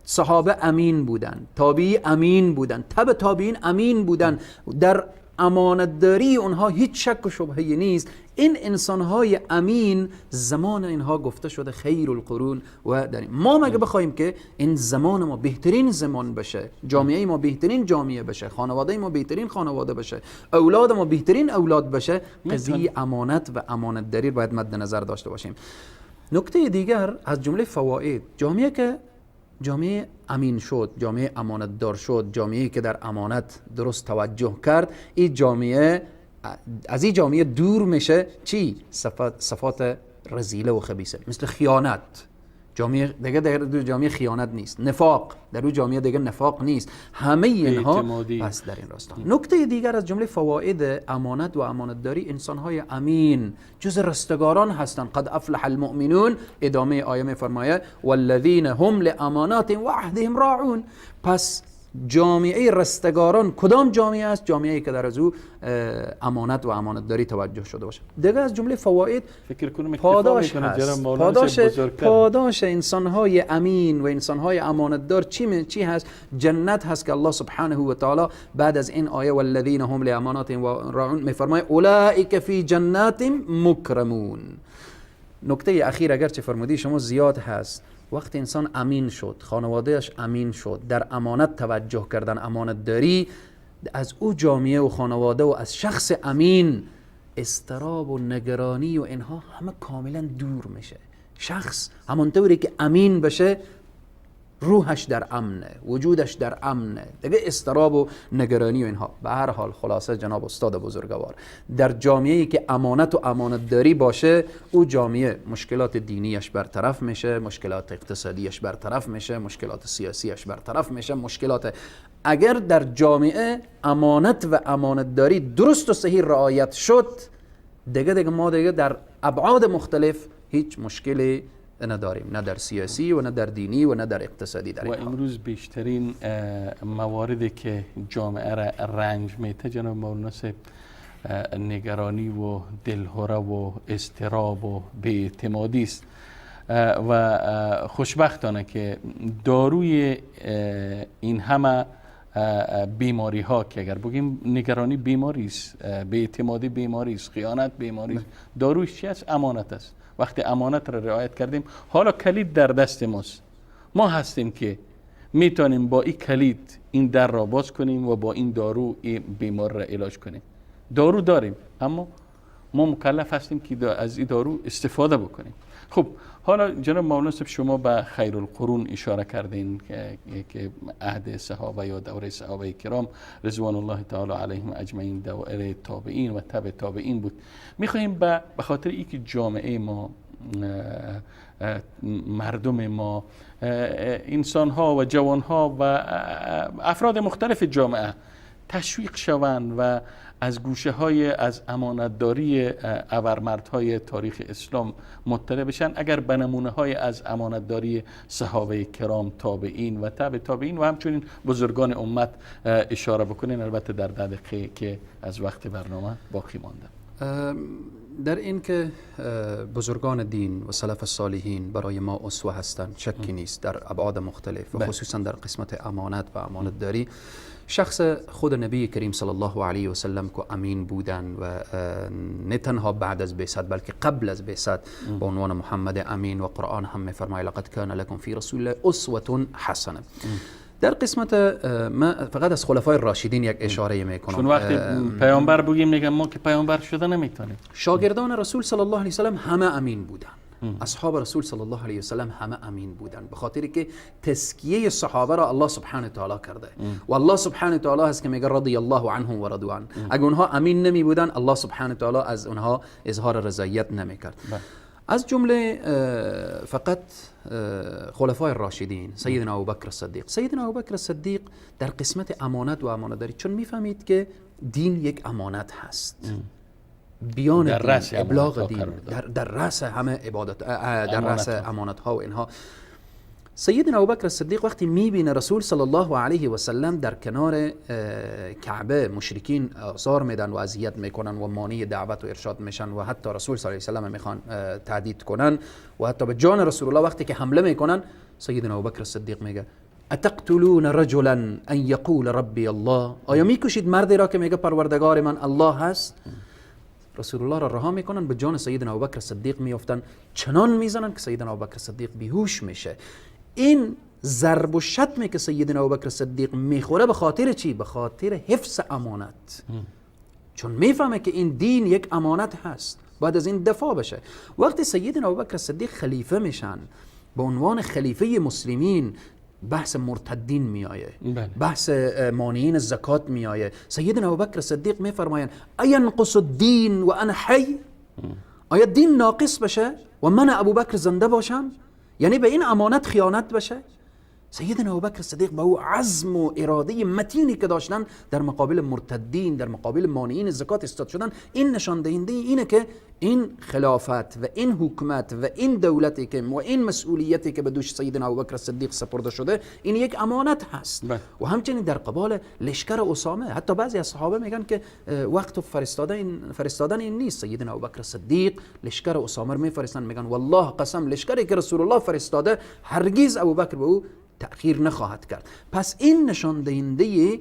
صحابه امین بودن، تابعی امین بودن، تبع تابعین امین بودن، در امانتداری اونها هیچ شک و شبهه نیست. این انسانهای امین زمان اینها گفته شده خیر القرون و در ما مگه بخوایم که این زمان ما بهترین زمان بشه، جامعه ما بهترین جامعه بشه، خانواده ما بهترین خانواده بشه، اولاد ما بهترین اولاد بشه، قضیه امانت و امانتداری باید مد نظر داشته باشیم. نکته دیگر از جمله فواید جامعه که جامعه امین شد، جامعه امانتدار شد، جامعه که در امانت درست توجه کرد، این جامعه از این جامعه دور میشه چی؟ صفات رذیله و خبیثه، مثل خیانت. جامعه دیگه در جامعه خیانت نیست، نفاق در او جامعه دیگه نفاق نیست، همه اینها پس در این راستا. نکته دیگر از جمله فواید امانت و امانتداری، انسانهای امین جز رستگاران هستند. قد افلح المؤمنون، ادامه آیه می‌فرماید والذین هم لامانات و عهدهم راعون. پس جامعه رستگاران کدام جامعه است؟ جامعه‌ای که در از او امانت و امانتداری توجه شده باشه. دیگه از جمله فواید فکر کنم پاداش هست. پاداش انسان‌های امین و انسان‌های امانتدار چی هست؟ جنت هست که الله سبحانه و تعالی بعد از این آیه والذین هم لاماناتهم راعون می‌فرماید اولئک فی جنات مکرمون. نکته اخیر اگرچه فرمودی شما زیاد هست، وقتی انسان امین شد، خانوادهش امین شد، در امانت توجه کردن، امانت داری، از او جامعه و خانواده و از شخص امین اضطراب و نگرانی و اینها همه کاملا دور میشه. شخص همانطوری که امین بشه روحش در امنه، وجودش در امنه، دیگه اضطراب و نگرانی و اینها. به هر حال خلاصه جناب استاد بزرگوار، در جامعه‌ای که امانت و امانتداری باشه، او جامعه مشکلات دینیش برطرف میشه، مشکلات اقتصادیش برطرف میشه، مشکلات سیاسیش برطرف میشه، مشکلات. اگر در جامعه امانت و امانتداری درست و صحیح رعایت شد، دیگه ما دیگه در ابعاد مختلف هیچ مشکلی نداریم، نه در سیاسی و نه در دینی و نه در اقتصادی. در و امروز بیشترین مواردی که جامعه را رنج میته جناب مولانا صاحب، نگرانی و دلهره و اضطراب و بی‌اعتمادی است و خوشبختانه که داروی این همه بیماری ها که اگر بگیم نگرانی بیماری است، بی‌اعتمادی بیماری است، خیانت بیماری است، دارویش چی است؟ امانت است. وقتی امانت را رعایت کردیم، حالا کلید در دست ماست، ما هستیم که میتونیم با این کلید این در را باز کنیم و با این دارو این بیمار را علاج کنیم. دارو داریم، اما ما مکلف هستیم که از این دارو استفاده بکنیم. خب حالا جناب مولانا صاحب، شما به خیر القرون اشاره کردین که عهد صحابه یا دوره صحابه کرام رضوان الله تعالی علیهم اجمعین، دوره تابعین و تبع تابعین بود. میخواهیم به خاطر اینکه جامعه ما، مردم ما، انسان ها و جوان ها و افراد مختلف جامعه تشویق شوند و از گوشه های از امانتداری ابرمردهای تاریخ اسلام مطلع بشن، اگر به نمونه های از امانتداری صحابه کرام، تابعین و تابع تابعین و همچنین بزرگان امت اشاره بکنین، البته در دقیقه که از وقت برنامه باقی مانده. در این که بزرگان دین و سلف صالحین برای ما اسوه هستند شکی نیست، در ابعاد مختلف و خصوصا در قسمت امانت و امانتداری. شخص خود نبی کریم صلی الله علیه و سلم که امین بودن و نه تنها بعد از بعثت بلکه قبل از بعثت به عنوان محمد امین، و قرآن هم می‌فرماید لقد کان لکم فی رسول الله اسوة حسنه. در قسمت ما فقط از خلفای راشدین یک اشاره میکنم، چون وقتی پیامبر بگیم میگم ما که پیامبر شده نمیتونیم. شاگردان رسول صلی الله علیه و سلم همه امین بودن، اصحاب رسول صلی الله علیه و سلم همه امین بودن، به خاطر که تزکیه صحابه را الله سبحانه تعالی کرده و الله سبحانه تعالی هست که میگه رضی الله عنهم و رضوا عنه. اگه اونها امین نمی بودن الله سبحانه تعالی از اونها اظهار رضایت نمیکرد. از جمله فقط خلفای راشدین، سیدنا ابوبکر صدیق. سیدنا ابوبکر صدیق در قسمت امانت و امانتداری، چون میفهمید که دین یک امانت هست، بیان در دین، رأس ابلاغ دین در رأس همه عبادت، در رأس امانت ها و اینها. سیدنا ابوبکر صدیق وقتی میبینه رسول صلی الله علیه و سلم در کنار کعبه مشرکین آزار میدن و اذیت میکنن و مانع دعوت و ارشاد میشن و حتی رسول صلی الله علیه و سلم میخوان تهدید کنن و حتی به جان رسول الله وقتی که حمله میکنن، سیدنا ابوبکر صدیق میگه اتقتلون رجلا ان یقول ربی الله، آیا میکشید مردی را که میگه پروردگار من الله هست؟ رسول الله را رها میکنن، به جان سیدنا ابوبکر صدیق میافتن، چنان میزنن که سیدنا ابوبکر صدیق بیهوش میشه. این ضرب و شتمی که سیدنا ابوبکر صدیق میخوره به خاطر چی؟ به خاطر حفظ امانت، چون میفهمه که این دین یک امانت هست، باید از این دفاع بشه. وقتی سیدنا ابوبکر صدیق خلیفه میشن، به عنوان خلیفه مسلمین بحث مرتدین میآیه، بحث مانعین زکات میآیه. سیدنا ابوبکر صدیق میفرمایند اینقص الدین و انا حی، آیا دین ناقص بشه و من ابوبکر زنده باشم؟ یعنی به این امانت خیانت بشه؟ سیدنا ابوبکر صدیق با او عزم و اراده متینی که داشتن در مقابل مرتدین، در مقابل مانعین زکات استاد شدن، این نشان دهنده اینه که این خلافت و این حکومت و این دولتی که و این مسئولیتی که به دوش سیدنا ابوبکر صدیق سپرده شده، این یک امانت هست. و همچنین در قبال لشکر اسامه، حتی بعضی از صحابه میگن که وقت فرستادن این نیست. سیدنا ابوبکر صدیق لشکر اسامه رو میفرستن، میگن والله قسم لشکری که رسول الله فرستاده هرگز ابوبکر به او تأخیر نخواهد کرد. پس این نشان دهنده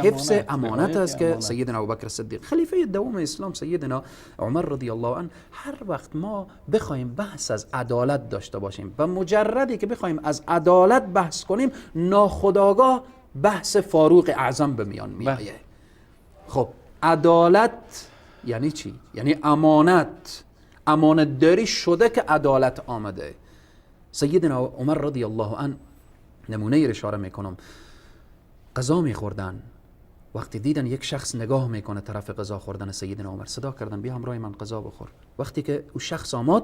حفظ امانت است که سیدنا ابوبکر صدیق خلیفه دوم اسلام، سیدنا عمر رضی الله عنه. هر وقت ما بخوایم بحث از عدالت داشته باشیم و مجردی که بخوایم از عدالت بحث کنیم، ناخودآگاه بحث فاروق اعظم به میان میآید. خب عدالت یعنی چی؟ یعنی امانت. امانت داری شده که عدالت آمده. سیدنا عمر رضی الله عنه نمونه ای اشاره میکنم، غذا میخوردن، وقتی دیدن یک شخص نگاه میکنه طرف غذا خوردن سیدنا عمر، صدا کردن بیا همراه من غذا بخور. وقتی که او شخص آمد،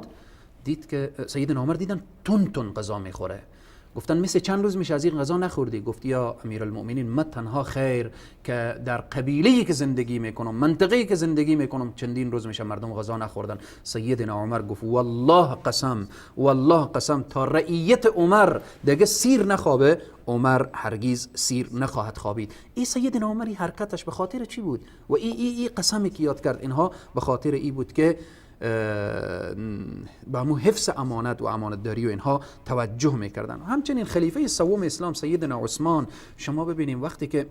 دید که سیدنا عمر دیدن تون تون غذا میخوره، گفتن مثل چند روز میشه از این غذا نخوردی؟ گفت یا امیرالمؤمنین من تنها خیر که در قبیله‌ای که زندگی میکنم، منطقه‌ای که زندگی میکنم، چندین روز میشه مردم غذا نخوردن. سیدنا عمر گفت والله قسم، والله قسم تا رعیت عمر دیگه سیر نخوابه، عمر هرگز سیر نخواهد خوابید. این سیدنا عمر حرکتش به خاطر چی بود؟ و ای قسمی که یاد کرد اینها به خاطر ای بود که به همون حفظ امانت و امانتداری و اینها توجه میکردن. همچنین خلیفه سوم اسلام سیدنا عثمان، شما ببینیم وقتی که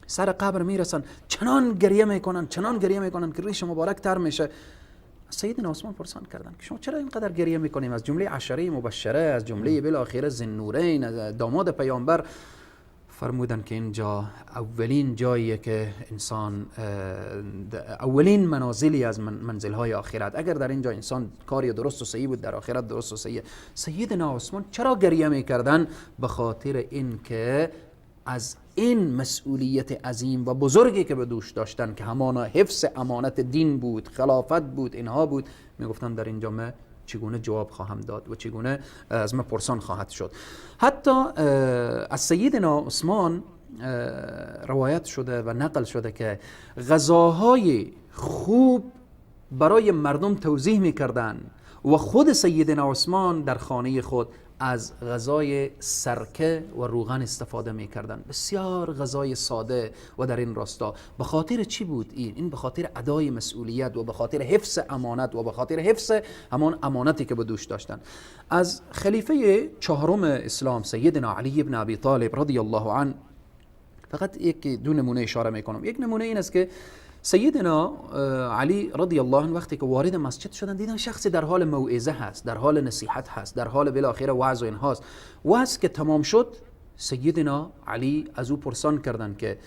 سر قبر میرسن چنان گریه میکنن، چنان گریه میکنن که ریش مبارک تر میشه. سیدنا عثمان پرسان کردن که شما چرا اینقدر گریه میکنیم؟ از جمله عشره مبشره، از جمله بالاخره ذوالنورین، داماد پیامبر. فرمودن که اینجا اولین جاییه که انسان، اولین منازلی از منزلهای آخرت، اگر در اینجا انسان کاری درست و صحیح بود در آخرت درست و صحیح. سیدنا عثمان چرا گریه میکردن؟ به خاطر اینکه از این مسئولیت عظیم و بزرگی که به دوش داشتن که همانا حفظ امانت دین بود، خلافت بود، اینها بود، میگفتن در اینجا من چگونه جواب خواهم داد و چگونه از من پرسان خواهد شد. حتی از سیدنا عثمان روایت شده و نقل شده که غذاهای خوب برای مردم توزیع میکردن و خود سیدنا عثمان در خانه خود از غذای سرکه و روغن استفاده میکردن. بسیار غذای ساده و در این راستا. به خاطر چی بود این؟ این به خاطر ادای مسئولیت و به خاطر حفظ امانت و به خاطر حفظ همان امانتی که به دوش داشتن. از خلیفه چهارم اسلام سیدنا علی بن ابی طالب رضی الله عنه فقط یک دو نمونه اشاره میکنم. یک نمونه این است که سیدنا علی رضی الله عنه وقتی که وارد مسجد شدن دیدن شخصی در حال موعظه هست، در حال نصیحت هست، در حال بالاخره وعظ و اینهاست. وعظ که تمام شد سیدنا علی از او پرسان کردن که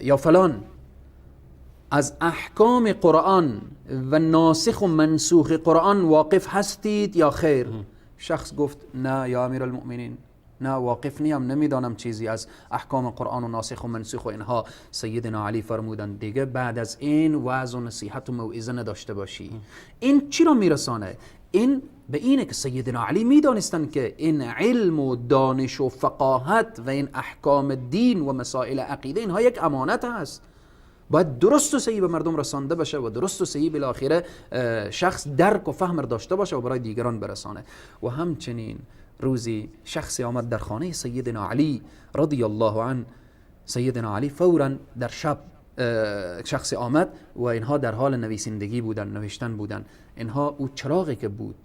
یا فلان، از احکام قرآن و ناسخ و منسوخ قرآن واقف هستید یا خیر؟ شخص گفت نه یا امیرالمؤمنین، نه واقف نیم، نمیدانم چیزی از احکام قرآن و ناسخ و منسوخ و اینها. سیدنا علی فرمودن دیگه بعد از این وعظ و نصیحت و موعظه نداشته باشی. این چی را میرسانه؟ این به اینه که سیدنا علی میدانستن که این علم و دانش و فقاهت و این احکام دین و مسائل عقیده اینها یک امانت هست، باید درست و صحیح به مردم رسانده باشه و درست و صحیح بالاخره شخص درک و فهم داشته باشه و برای دیگران برسانه. و همچنین روزی شخصی آمد در خانه سیدنا علی رضی الله عنه. سیدنا علی فورا در شب شخصی آمد و اینها در حال نویسندگی بودن، نوشتن بودن. اینها او چراغی که بود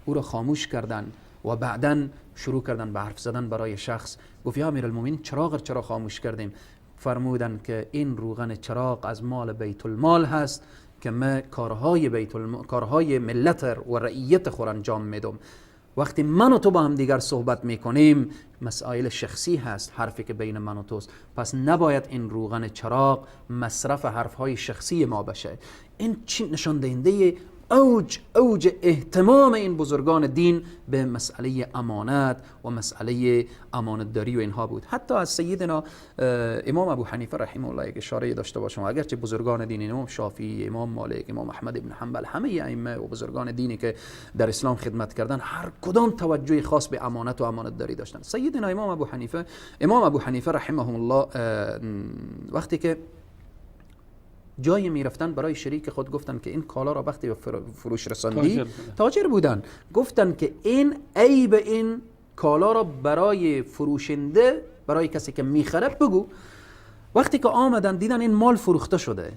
او را خاموش کردن و بعداً شروع کردن به حرف زدن برای شخص. گفت یا امیرالمومنین چراغ چرا خاموش کردیم؟ فرمودن که این روغن چراغ از مال بیت المال هست که ما کارهای ملت و رعیت خور انجام میدم. وقتی من و تو با هم دیگر صحبت میکنیم مسائل شخصی هست، حرفی که بین من و توست، پس نباید این روغن چراغ مصرف حرفهای شخصی ما بشه. این چی نشان دهنده اوج اهتمام این بزرگان دین به مسئله امانت و مسئله امانتداری و اینها بود. حتی از سیدنا امام ابو حنیفه رحمه الله یک اشاره داشته باشم، اگرچه بزرگان دین امام شافعی، امام مالک، امام احمد بن حنبل، همه ائمه و بزرگان دینی که در اسلام خدمت کردن هر کدام توجه خاص به امانت و امانتداری داشتن. سیدنا امام ابو حنیفه رحمه الله وقتی که جایی میرفتن برای شریک خود گفتن که این کالا را وقتی به فروش رساندی، تاجر بودن، گفتن که این عیب این کالا را برای فروشنده، برای کسی که میخره بگو. وقتی که آمدن دیدن این مال فروخته شده،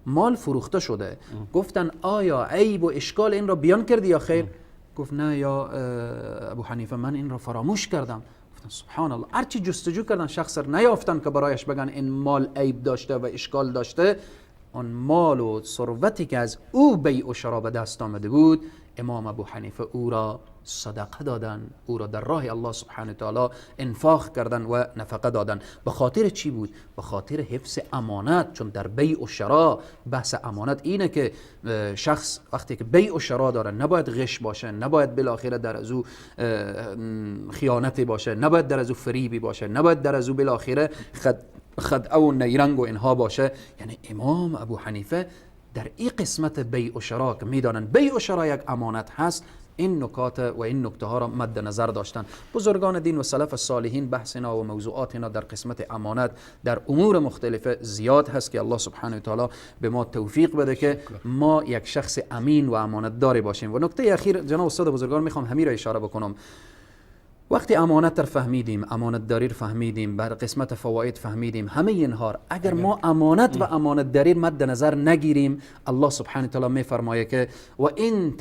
مال فروخته شده، گفتن آیا عیب و اشکال این را بیان کردی یا خیر؟ گفت نه یا ابو حنیفه، من این را فراموش کردم. سبحان الله، هرچی جستجو کردن شخص را نیافتن که برایش بگن این مال عیب داشته و اشکال داشته. آن مال و ثروتی که از او بیع و شرا به دست آمده بود، امام ابو حنیفه او را صدقه دادن، او را در راه الله سبحانه تعالی انفاق کردن و نفقه دادن. به خاطر چی بود؟ به خاطر حفظ امانت. چون در بیع و شرا بحث امانت اینه که شخص وقتی که بیع و شرا داره نباید غش باشه، نباید بالاخره در از او خیانتی باشه، نباید در از او فریبی باشه، نباید در از او بالاخره خدعه و نیرنگ و اینها باشه. یعنی امام ابو حنیفه در این قسمت بیع و شرا که میدانن بیع و شرا یک امانت هست، این نکات و این نکته ها را مد نظر داشتن. بزرگان دین و سلف صالحین بحثنا و موضوعاتنا در قسمت امانت در امور مختلف زیاد هست که الله سبحانه و تعالی به ما توفیق بده که ما یک شخص امین و امانتدار باشیم. و نکته اخیر جناب استاد بزرگان میخوام همین را اشاره بکنم. وقتی امانت را فهمیدیم، امانتداری را فهمیدیم، بر قسمت فواید فهمیدیم، همه اینها اگر ما امانت و امانتداری مد نظر نگیریم، الله سبحانه و تعالی میفرمایه که و این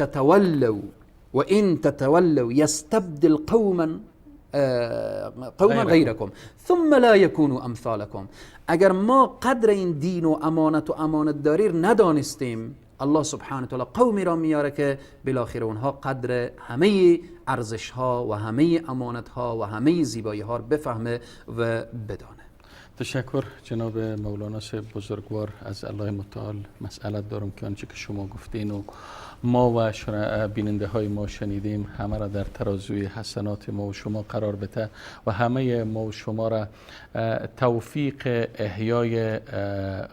تتولوا یستبدل قوما غیرکم ثم لا یکونوا امثالکم. اگر ما قدر این دین و امانت و امانتداری را ندانستیم، الله سبحانه و تعالی قومی را میاره که بالاخره اونها قدر همه ارزش ها و همه امانت ها و همه زیبایی ها را بفهمه و بدانه. تشکر جناب مولانا صاحب بزرگوار. از الله متعال مسئلت دارم که آنچه که شما گفتین و ما و بیننده های ما شنیدیم همه را در ترازوی حسنات ما و شما قرار بده و همه ما و شما را توفیق احیای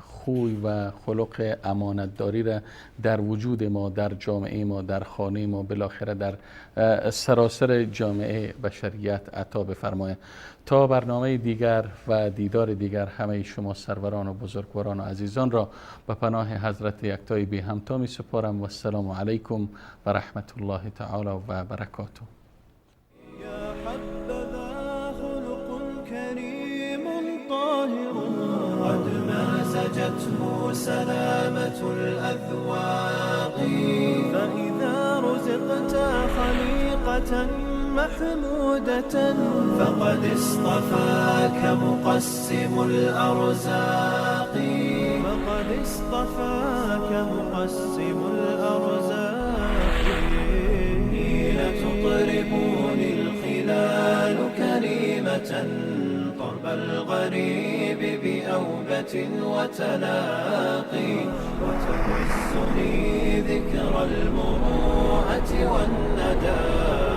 خوی و خلق امانتداری را در وجود ما، در جامعه ما، در خانه ما، بالاخره در سراسر جامعه بشریت عطا بفرمایه. تا برنامه دیگر و دیدار دیگر همه شما سروران و بزرگواران و عزیزان را به پناه حضرت یکتای بی همتا می سپارم و السلام علیکم و رحمت الله تعالی و برکاته. یا حبذا خلق کریم طاهر قد مازجته سلامة الأذواق فإذا رزقت خليقة محمودة فقد اصطفاك مقسم الأرزاق فقد اصطفاك مقسم الأرزاق. حين تطربني الخلال كريمة طرب الغريب بأوبة وتلاقي وتهزني ذكر المروءة والندى.